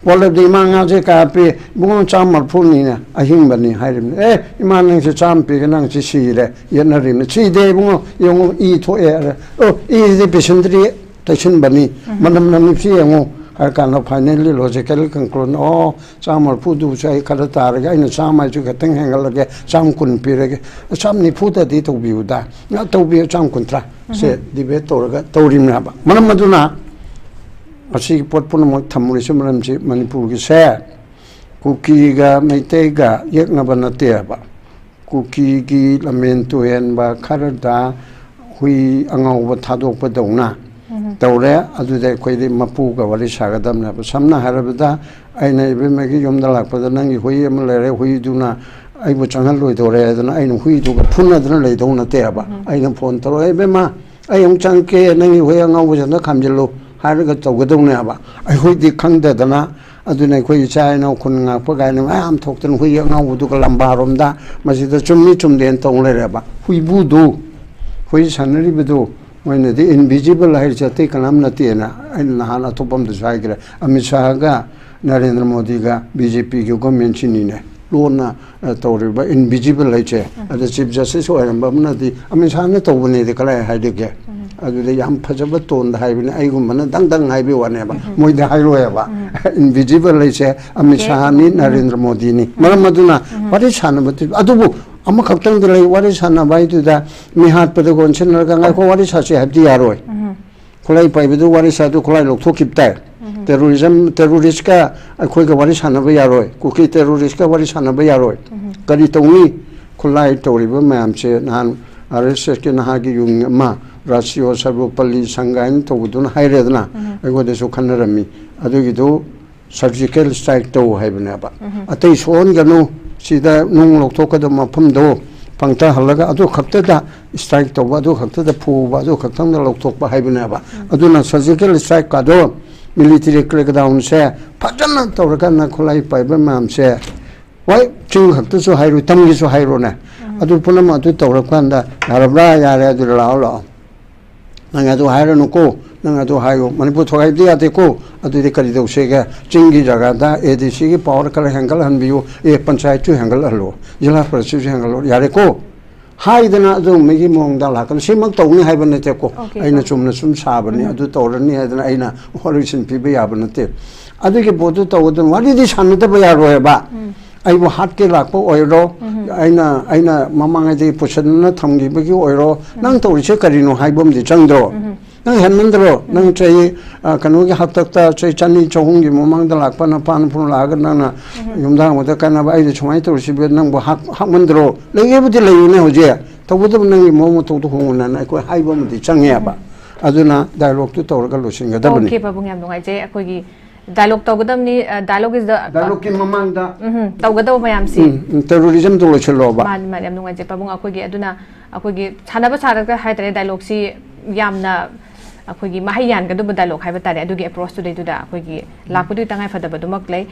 ꯄꯣꯠ ꯂꯩꯕꯗ, "ꯏꯃꯥ, ꯉꯥꯁꯦ ꯀꯌꯥ ꯄꯤ?" "ꯏꯕꯨꯡꯉꯣ, ꯆꯥꯝꯃ ꯃꯔꯤꯐꯨꯅꯤꯅꯦ, ꯑꯍꯤꯡꯕꯅꯤ" ꯍꯥꯏꯔꯤꯕꯅꯤ꯫ "ꯑꯦ, ꯏꯃꯥ, ꯅꯪꯁꯦ ꯆꯥꯝꯃ ꯄꯤꯒꯦ, ꯅꯪ ꯁꯤ ꯁꯤꯔꯦ", ꯌꯦꯠꯅꯔꯤꯕꯅꯤ꯫ "ꯁꯤꯗꯦ ꯏꯕꯨꯡꯉꯣ, ꯌꯦꯡꯉꯨ, ꯏ ꯊꯣꯛꯑꯦ" ꯍꯥꯏꯔꯦ꯫ "ꯑꯣ, ꯏꯁꯤꯗꯤ ꯄꯤꯁꯤꯟꯗ꯭ꯔꯤ, ꯇꯩꯁꯤꯟꯕꯅꯤ, ꯎꯝ꯫ ꯃꯅꯝ ꯅꯝꯃꯤ, ꯁꯤ ꯌꯦꯡꯉꯨ" ꯍꯥꯏꯔ ꯀꯥꯟꯗ finally logical conclusion, "ꯑꯣ, ꯆꯥꯝꯃ ꯃꯔꯤꯐꯨꯗꯨꯁꯨ ꯑꯩ ꯈꯔ ꯇꯥꯔꯒꯦ, ꯑꯩꯅ ꯆꯥꯝꯃ ꯍꯥꯏꯁꯨ ꯈꯤꯇꯪ ꯍꯦꯟꯒꯠꯂꯒꯦ, ꯆꯥꯝ ꯀꯨꯟ ꯄꯤꯔꯒꯦ, ꯆꯥꯝ ꯅꯤꯐꯨꯗꯗꯤ ꯇꯧꯕꯤꯌꯨꯗ, ꯉꯥ ꯇꯧꯕꯤꯌꯨ, ꯆꯥꯝ ꯀꯨꯟꯊ꯭ꯔꯥ"꯫ ꯁꯦ ꯎꯝ꯫ Debate ꯇꯧꯔꯒ ꯇꯧꯔꯤꯕꯅꯦ ꯍꯥꯏꯕ꯫ ꯃꯔꯝ ꯑꯗꯨꯅ ꯃꯁꯤꯒꯤ ꯄꯣꯠ ꯄꯨꯝꯅꯃꯛ ꯊꯝꯃꯨꯔꯤꯁꯤ ꯃꯔꯝꯁꯤ ꯃꯅꯤꯄꯨꯔꯒꯤꯁꯦ ꯀꯨꯀꯤꯒ ꯃꯩꯇꯩꯒ ꯌꯦꯛꯅꯕ ꯅꯠꯇꯦꯕ꯫ ꯀꯨꯀꯤꯒꯤ ꯂꯝꯍꯦꯟ ꯇꯨꯍꯦꯟꯕ ꯈꯔꯗ ꯍꯨꯏ ꯑꯉꯧꯕ ꯊꯥꯗꯣꯛꯄꯗꯧꯅ ꯎꯝ꯫ ꯇꯧꯔꯦ꯫ ꯑꯗꯨꯗ ꯑꯩꯈꯣꯏꯗꯤ ꯃꯄꯨꯒ ꯋꯥꯔꯤ ꯁꯥꯒꯗꯕꯅꯦꯕ꯫ ꯁꯝꯅ ꯍꯥꯏꯔꯕꯗ, ꯑꯩꯅ ꯏꯕꯦꯝꯃꯒꯤ ꯌꯨꯝꯗ ꯂꯥꯛꯄꯗ, "ꯅꯪꯒꯤ ꯍꯨꯏ ꯑꯃ ꯂꯩꯔꯦ, ꯍꯨꯏꯗꯨꯅ ꯑꯩꯕꯨ ꯆꯪꯍꯜꯂꯣꯏꯗꯧꯔꯦ" ꯍꯥꯏꯗꯅ ꯑꯩꯅ ꯍꯨꯏꯗꯨꯒ ꯐꯨꯅꯗꯅ ꯂꯩꯗꯧ ꯅꯠꯇꯦꯕ꯫ ꯎꯝ꯫ ꯑꯩꯅ phone ꯇꯧꯔꯒ, "ꯏꯕꯦꯝꯃ, ꯑꯩ ꯑꯃꯨꯛ ꯆꯪꯉꯛꯀꯦ, ꯅꯪꯒꯤ ꯍꯨꯏ ꯑꯉꯧꯕꯁꯦ ꯑꯝꯇ ꯈꯥꯝꯖꯤꯜꯂꯨ" ꯍꯥꯏꯔꯒ ꯇꯧꯒꯗꯧꯅꯦꯕ꯫ ꯑꯩꯈꯣꯏꯗꯤ ꯈꯪꯗꯗꯅ, ꯑꯗꯨꯅ ꯑꯩꯈꯣꯏ ꯏꯆꯥ ꯏꯅꯥꯎ ꯈꯨꯟ ꯉꯥꯛꯄ ꯀꯥꯏꯅ ꯃꯌꯥꯝ ꯊꯣꯛꯇꯅ ꯍꯨꯏ ꯑꯉꯧꯕꯗꯨꯒ ꯂꯝꯕꯥꯔꯣꯝꯗ, ꯃꯁꯤꯗ ꯆꯨꯝꯃꯤ ꯆꯨꯝꯗꯦꯅ ꯇꯧ ꯂꯩꯔꯦꯕ꯫ ꯍꯨꯏꯕꯨꯗꯨ, ꯍꯨꯏ ꯁꯥꯟꯅꯔꯤꯕꯗꯨ, ꯃꯣꯏꯅꯗꯤ invisible ꯍꯥꯏꯔꯤꯁꯦ ꯑꯇꯩ ꯀꯅꯥꯝ ꯅꯠꯇꯦꯅ ꯑꯩꯅ ꯅꯍꯥꯟ ꯑꯇꯣꯞꯄ ꯑꯃꯗꯁꯨ ꯍꯥꯏꯈ꯭ꯔꯦ꯫ ꯑꯃꯤꯠ ꯁꯥꯍꯒ ꯅꯔꯦꯟꯗ꯭ꯔ ꯃꯣꯗꯤꯒ BJPꯒꯤ governmentꯁꯤꯅꯤꯅꯦ ꯂꯣꯟꯅ, ꯑ, ꯇꯧꯔꯤꯕ invisible ꯍꯥꯏꯁꯦ꯫ ꯎꯝ꯫ ꯑꯗ Chief Justice ꯑꯣꯏꯔꯝꯕ ꯑꯃꯅꯗꯤ ꯑꯃꯤꯠ ꯁꯥꯍꯅ ꯇꯧꯕꯅꯦꯗꯤ ꯀꯗꯥꯏ ꯍꯥꯏꯗꯣꯏꯒꯦ? ꯎꯝ꯫ ꯑꯗꯨꯗ ꯌꯥꯝ ꯐꯖꯕ ꯇꯣꯟꯗ ꯍꯥꯏꯕꯅꯤ, ꯑꯩꯒꯨꯝꯕꯅ ꯗꯪ ꯗꯪ ꯍꯥꯏꯕꯒꯤ ꯋꯥꯅꯦꯕ꯫ ꯎꯝ꯫ ꯃꯣꯏꯗ ꯍꯥꯏꯔꯣꯏꯕ꯫ ꯎꯝ꯫ Invisible ꯍꯥꯏꯁꯦ ꯑꯃꯤꯠ ꯑꯣꯀꯦ꯫ ꯁꯥꯍꯅꯤ, ꯎꯝ꯫ ꯅꯔꯦꯟꯗ꯭ꯔ ꯃꯣꯗꯤꯅꯤ꯫ ꯎꯝ꯫ ꯃꯔꯝ ꯑꯗꯨꯅ ꯎꯝ꯫ ꯋꯥꯔꯤ ꯁꯥꯟꯅꯕꯗꯤ, ꯑꯗꯨꯕꯨ ꯑꯃꯈꯛꯇꯪꯗ ꯂꯩ, ꯋꯥꯔꯤ ꯁꯥꯟꯅꯕ ꯍꯥꯏꯗꯨꯗ ꯃꯤ ꯍꯥꯠꯄꯗ ꯀꯣꯟꯁꯤꯟꯅꯔꯒ "ꯉꯥꯏꯈꯣ, ꯋꯥꯔꯤ ꯁꯥꯁꯤ" ꯍꯥꯏꯕꯗꯤ ꯌꯥꯔꯣꯏ꯫ ꯎꯝ꯫ ꯈꯨꯠꯂꯥꯏ ꯄꯥꯏꯕꯗꯨ ꯋꯥꯔꯤ ꯁꯥꯗꯨ ꯈꯨꯠꯂꯥꯏ ꯂꯧꯊꯣꯛꯈꯤꯕ ꯇꯥꯏ꯫ ꯎꯝ꯫ Terrorism, terroristꯀ ꯑꯩꯈꯣꯏꯒ ꯋꯥꯔꯤ ꯁꯥꯟꯅꯕ ꯌꯥꯔꯣꯏ꯫ ꯀꯨꯀꯤ terroristꯀ ꯋꯥꯔꯤ ꯁꯥꯟꯅꯕ ꯌꯥꯔꯣꯏ꯫ ꯎꯝ꯫ ꯀꯔꯤ ꯇꯧꯅꯤ? ꯈꯨꯠꯂꯥꯏ ꯇꯧꯔꯤꯕ ꯃꯌꯥꯝꯁꯦ ꯅꯍꯥꯟ RSSꯀꯤ ꯅꯍꯥꯒꯤ ꯌꯨꯅꯤꯌꯟ ꯑꯃ, ꯔꯥꯁꯇ꯭ꯔꯤꯌ ꯁꯔꯕꯄꯜꯂꯤ ꯁꯪꯘ ꯍꯥꯏꯅ ꯇꯧꯕꯗꯨꯅ ꯍꯥꯏꯔꯦꯗꯅ, ꯎꯝ꯫ ꯑꯩꯉꯣꯟꯗꯁꯨ ꯈꯟꯅꯔꯝꯃꯤ꯫ ꯑꯗꯨꯒꯤꯗꯨ surgical strike ꯇꯧ ꯍꯥꯏꯕꯅꯦꯕ꯫ ꯎꯝ꯫ ꯑꯇꯩ ꯁꯣꯛꯍꯟꯒꯅꯨ, ꯁꯤꯗ ꯅꯨꯡ ꯂꯧꯊꯣꯛꯀꯗꯕ ꯃꯐꯝꯗꯣ ꯄꯪꯊꯍꯜꯂꯒ ꯑꯗꯨ ꯈꯛꯇꯗ strike ꯇꯧꯕ, ꯑꯗꯨ ꯈꯛꯇꯗ ꯐꯨꯕ, ꯑꯗꯨ ꯈꯛꯇꯪꯗ ꯂꯧꯊꯣꯛꯄ ꯍꯥꯏꯕꯅꯦꯕ꯫ ꯎꯝ꯫ ꯑꯗꯨꯅ surgical strike ꯀꯥꯗꯣ, military crackdownꯁꯦ ꯐꯖꯅ ꯇꯧꯔꯀꯥꯟꯗ ꯈꯨꯠꯂꯥꯏ ꯄꯥꯏꯕ ꯃꯌꯥꯝꯁꯦ ꯍꯣꯏ, ꯆꯤꯡ ꯈꯛꯇꯁꯨ ꯍꯥꯏꯔꯣꯏ, ꯇꯝꯒꯤꯁꯨ ꯍꯥꯏꯔꯣꯅꯦ꯫ ꯑꯗꯨ ꯄꯨꯝꯅꯃꯛ ꯑꯗꯨ ꯇꯧꯔꯀꯥꯟꯗ, "ꯌꯥꯔꯕ꯭ꯔꯥ? ꯌꯥꯔꯦ, ꯑꯗꯨꯗꯤ ꯂꯥꯛꯑꯣ, ꯂꯥꯛꯑꯣ꯫ ꯅꯪ ꯑꯗꯨ ꯍꯥꯏꯔꯅꯨꯀꯣ, ꯅꯪ ꯑꯗꯨ ꯍꯥꯏꯌꯨ꯫ ꯃꯅꯤꯄꯨꯔ ꯊꯨꯒꯥꯏꯕꯗꯤ ꯌꯥꯗꯦꯀꯣ꯫ ꯑꯗꯨꯗꯤ ꯀꯔꯤ ꯇꯧꯁꯦꯒꯦ? ꯆꯤꯡꯒꯤ ꯖꯒꯥꯗ ꯑꯦ ꯗꯤ ꯁꯤꯒꯤ ꯄꯋꯥꯔ ꯈꯔ ꯍꯦꯟꯒꯠꯍꯟꯕꯤꯌꯨ, ꯑꯦ ꯄꯟꯆꯥꯌꯠꯁꯨ ꯍꯦꯟꯒꯠꯍꯜꯂꯨ, ꯖꯤꯂꯥ ꯄꯔꯤꯁꯠꯁꯨ ꯍꯦꯟꯒꯠꯍꯜꯂꯨ, ꯌꯥꯔꯦꯀꯣ?" ꯍꯥꯏꯗꯅ ꯑꯗꯨꯒꯨꯝꯕꯒꯤ ꯃꯑꯣꯡꯗ ꯂꯥꯛꯀꯅꯤ꯫ ꯁꯤꯃꯛ ꯇꯧꯅꯤ ꯍꯥꯏꯕ ꯅꯠꯇꯦꯀꯣ꯫ ꯑꯣꯀꯦ, ꯑꯩꯅ ꯀꯣ꯫ ꯆꯨꯝꯅ ꯁꯨꯝ ꯁꯥꯕꯅꯤ, ꯎꯝ꯫ ꯑꯗꯨ ꯇꯧꯔꯅꯤ ꯍꯥꯏꯗꯅ ꯑꯩꯅ ꯋꯥꯔꯣꯏꯁꯤꯟ ꯄꯤꯕ ꯌꯥꯕ ꯅꯠꯇꯦ꯫ ꯑꯗꯨꯒꯤ ꯄꯣꯠꯇꯨ ꯇꯧꯒꯗꯕꯅꯤ꯫ ꯋꯥꯔꯤꯗꯤ ꯁꯥꯟꯅꯗꯕ ꯌꯥꯔꯣꯏꯕ꯫ ꯎꯝ꯫ ꯑꯩꯕꯨ ꯍꯥꯠꯀꯦ ꯂꯥꯛꯄ ꯑꯣꯏꯔꯣ, ꯎꯝ꯫ ꯑꯩꯅ, ꯑꯩꯅ ꯃꯃꯥꯡꯉꯩꯗꯒꯤ ꯄꯨꯁꯤꯟꯅ ꯊꯝꯈꯤꯕꯒꯤ ꯑꯣꯏꯔꯣ, ꯎꯝ꯫ ꯅꯪ ꯇꯧꯔꯤꯁꯦ ꯀꯔꯤꯅꯣ ꯍꯥꯏꯕ ꯑꯃꯗꯤ ꯆꯪꯗ꯭ꯔꯣ? ꯎꯝ꯫ ꯅꯪ ꯍꯦꯟꯃꯟꯗ꯭ꯔꯣ? ꯎꯝ꯫ ꯅꯪ ꯆꯍꯤ, ꯑ, ꯀꯩꯅꯣꯒꯤ ꯍꯥꯛꯇꯛꯇ ꯆꯍꯤ ꯆꯅꯤ ꯆꯍꯨꯝꯒꯤ ꯃꯃꯥꯡꯗ ꯂꯥꯛꯄ ꯅꯄꯥ ꯅꯄꯨ ꯂꯥꯛꯑꯒ ꯅꯪꯅ ꯎꯝ꯫ ꯌꯨꯝꯗꯥꯡꯕꯗ ꯀꯥꯟꯅꯕ, ꯑꯩꯗꯤ ꯁꯨꯃꯥꯏꯅ ꯇꯧꯔꯤꯁꯤꯕꯨ ꯅꯪꯕꯨ ꯍꯥꯛ-, ꯍꯥꯛꯃꯟꯗ꯭ꯔꯣ? ꯂꯩꯒꯦꯕꯨꯗꯤ ꯂꯩꯌꯨꯅꯦ ꯍꯧꯖꯤꯛ꯫ ꯇꯧꯕꯇꯕꯨ ꯅꯪꯒꯤ ꯃꯑꯣꯡ ꯃꯇꯧꯗꯣ ꯍꯣꯡꯉꯨꯅꯅ ꯑꯩꯈꯣꯏ ꯍꯥꯏꯕ ꯑꯃꯗꯤ ꯆꯪꯉꯦꯕ꯫ ꯎꯝ꯫ ꯑꯗꯨꯅ ꯗꯥꯏꯂꯣꯒꯇꯨ ꯇꯧꯔꯒ ꯂꯣꯏꯁꯤꯟꯒꯗꯕꯅꯤ꯫ ꯑꯣꯀꯦ, ꯄꯥꯕꯨꯡ, ꯌꯥꯝ ꯅꯨꯡꯉꯥꯏꯖꯩ꯫ ꯑꯩꯈꯣꯏꯒꯤ ꯗꯥꯏꯂꯣꯒ ꯇꯧꯒꯗꯕꯅꯤ, ꯑ, ꯗꯥꯏꯂꯣꯒ is the, ꯑ, ꯗꯥꯏꯂꯣꯒꯀꯤ ꯃꯃꯥꯡꯗ ꯎꯝ, ꯇꯧꯒꯗꯕ ꯃꯌꯥꯝꯁꯤ꯫ ꯎꯝ, ꯎꯝ, ꯇꯦꯔꯣꯔꯤꯖꯝꯗꯣ ꯂꯣꯏꯁꯤꯜꯂꯣꯕ꯫ ꯃꯥꯅꯤ, ꯃꯥꯅꯤ, ꯌꯥꯝ ꯅꯨꯡꯉꯥꯏꯖꯩ ꯄꯥꯕꯨꯡ꯫ ꯑꯩꯈꯣꯏꯒꯤ ꯑꯗꯨꯅ ꯑꯩꯈꯣꯏꯒꯤ ꯁꯥꯟꯅꯕ ꯁꯥꯔꯒ ꯍꯥꯏꯇꯥꯔꯦ, ꯗꯥꯏꯂꯣꯒꯁꯤ ꯌꯥꯝꯅ ꯑꯩꯈꯣꯏꯒꯤ ꯃꯍꯩ ꯌꯥꯟꯒꯗꯕ ꯗꯥꯏꯂꯣꯒ ꯍꯥꯏꯕ ꯇꯥꯔꯦ, ꯑꯗꯨꯒꯤ ꯑꯦꯄ꯭ꯔꯣꯆꯇꯨꯗꯩꯗꯨꯗ ꯑꯩꯈꯣꯏꯒꯤ ꯂꯥꯛꯄꯗꯨꯒꯤ ꯇꯉꯥꯏ ꯐꯗꯕꯗꯨꯃꯛ ꯂꯩ꯫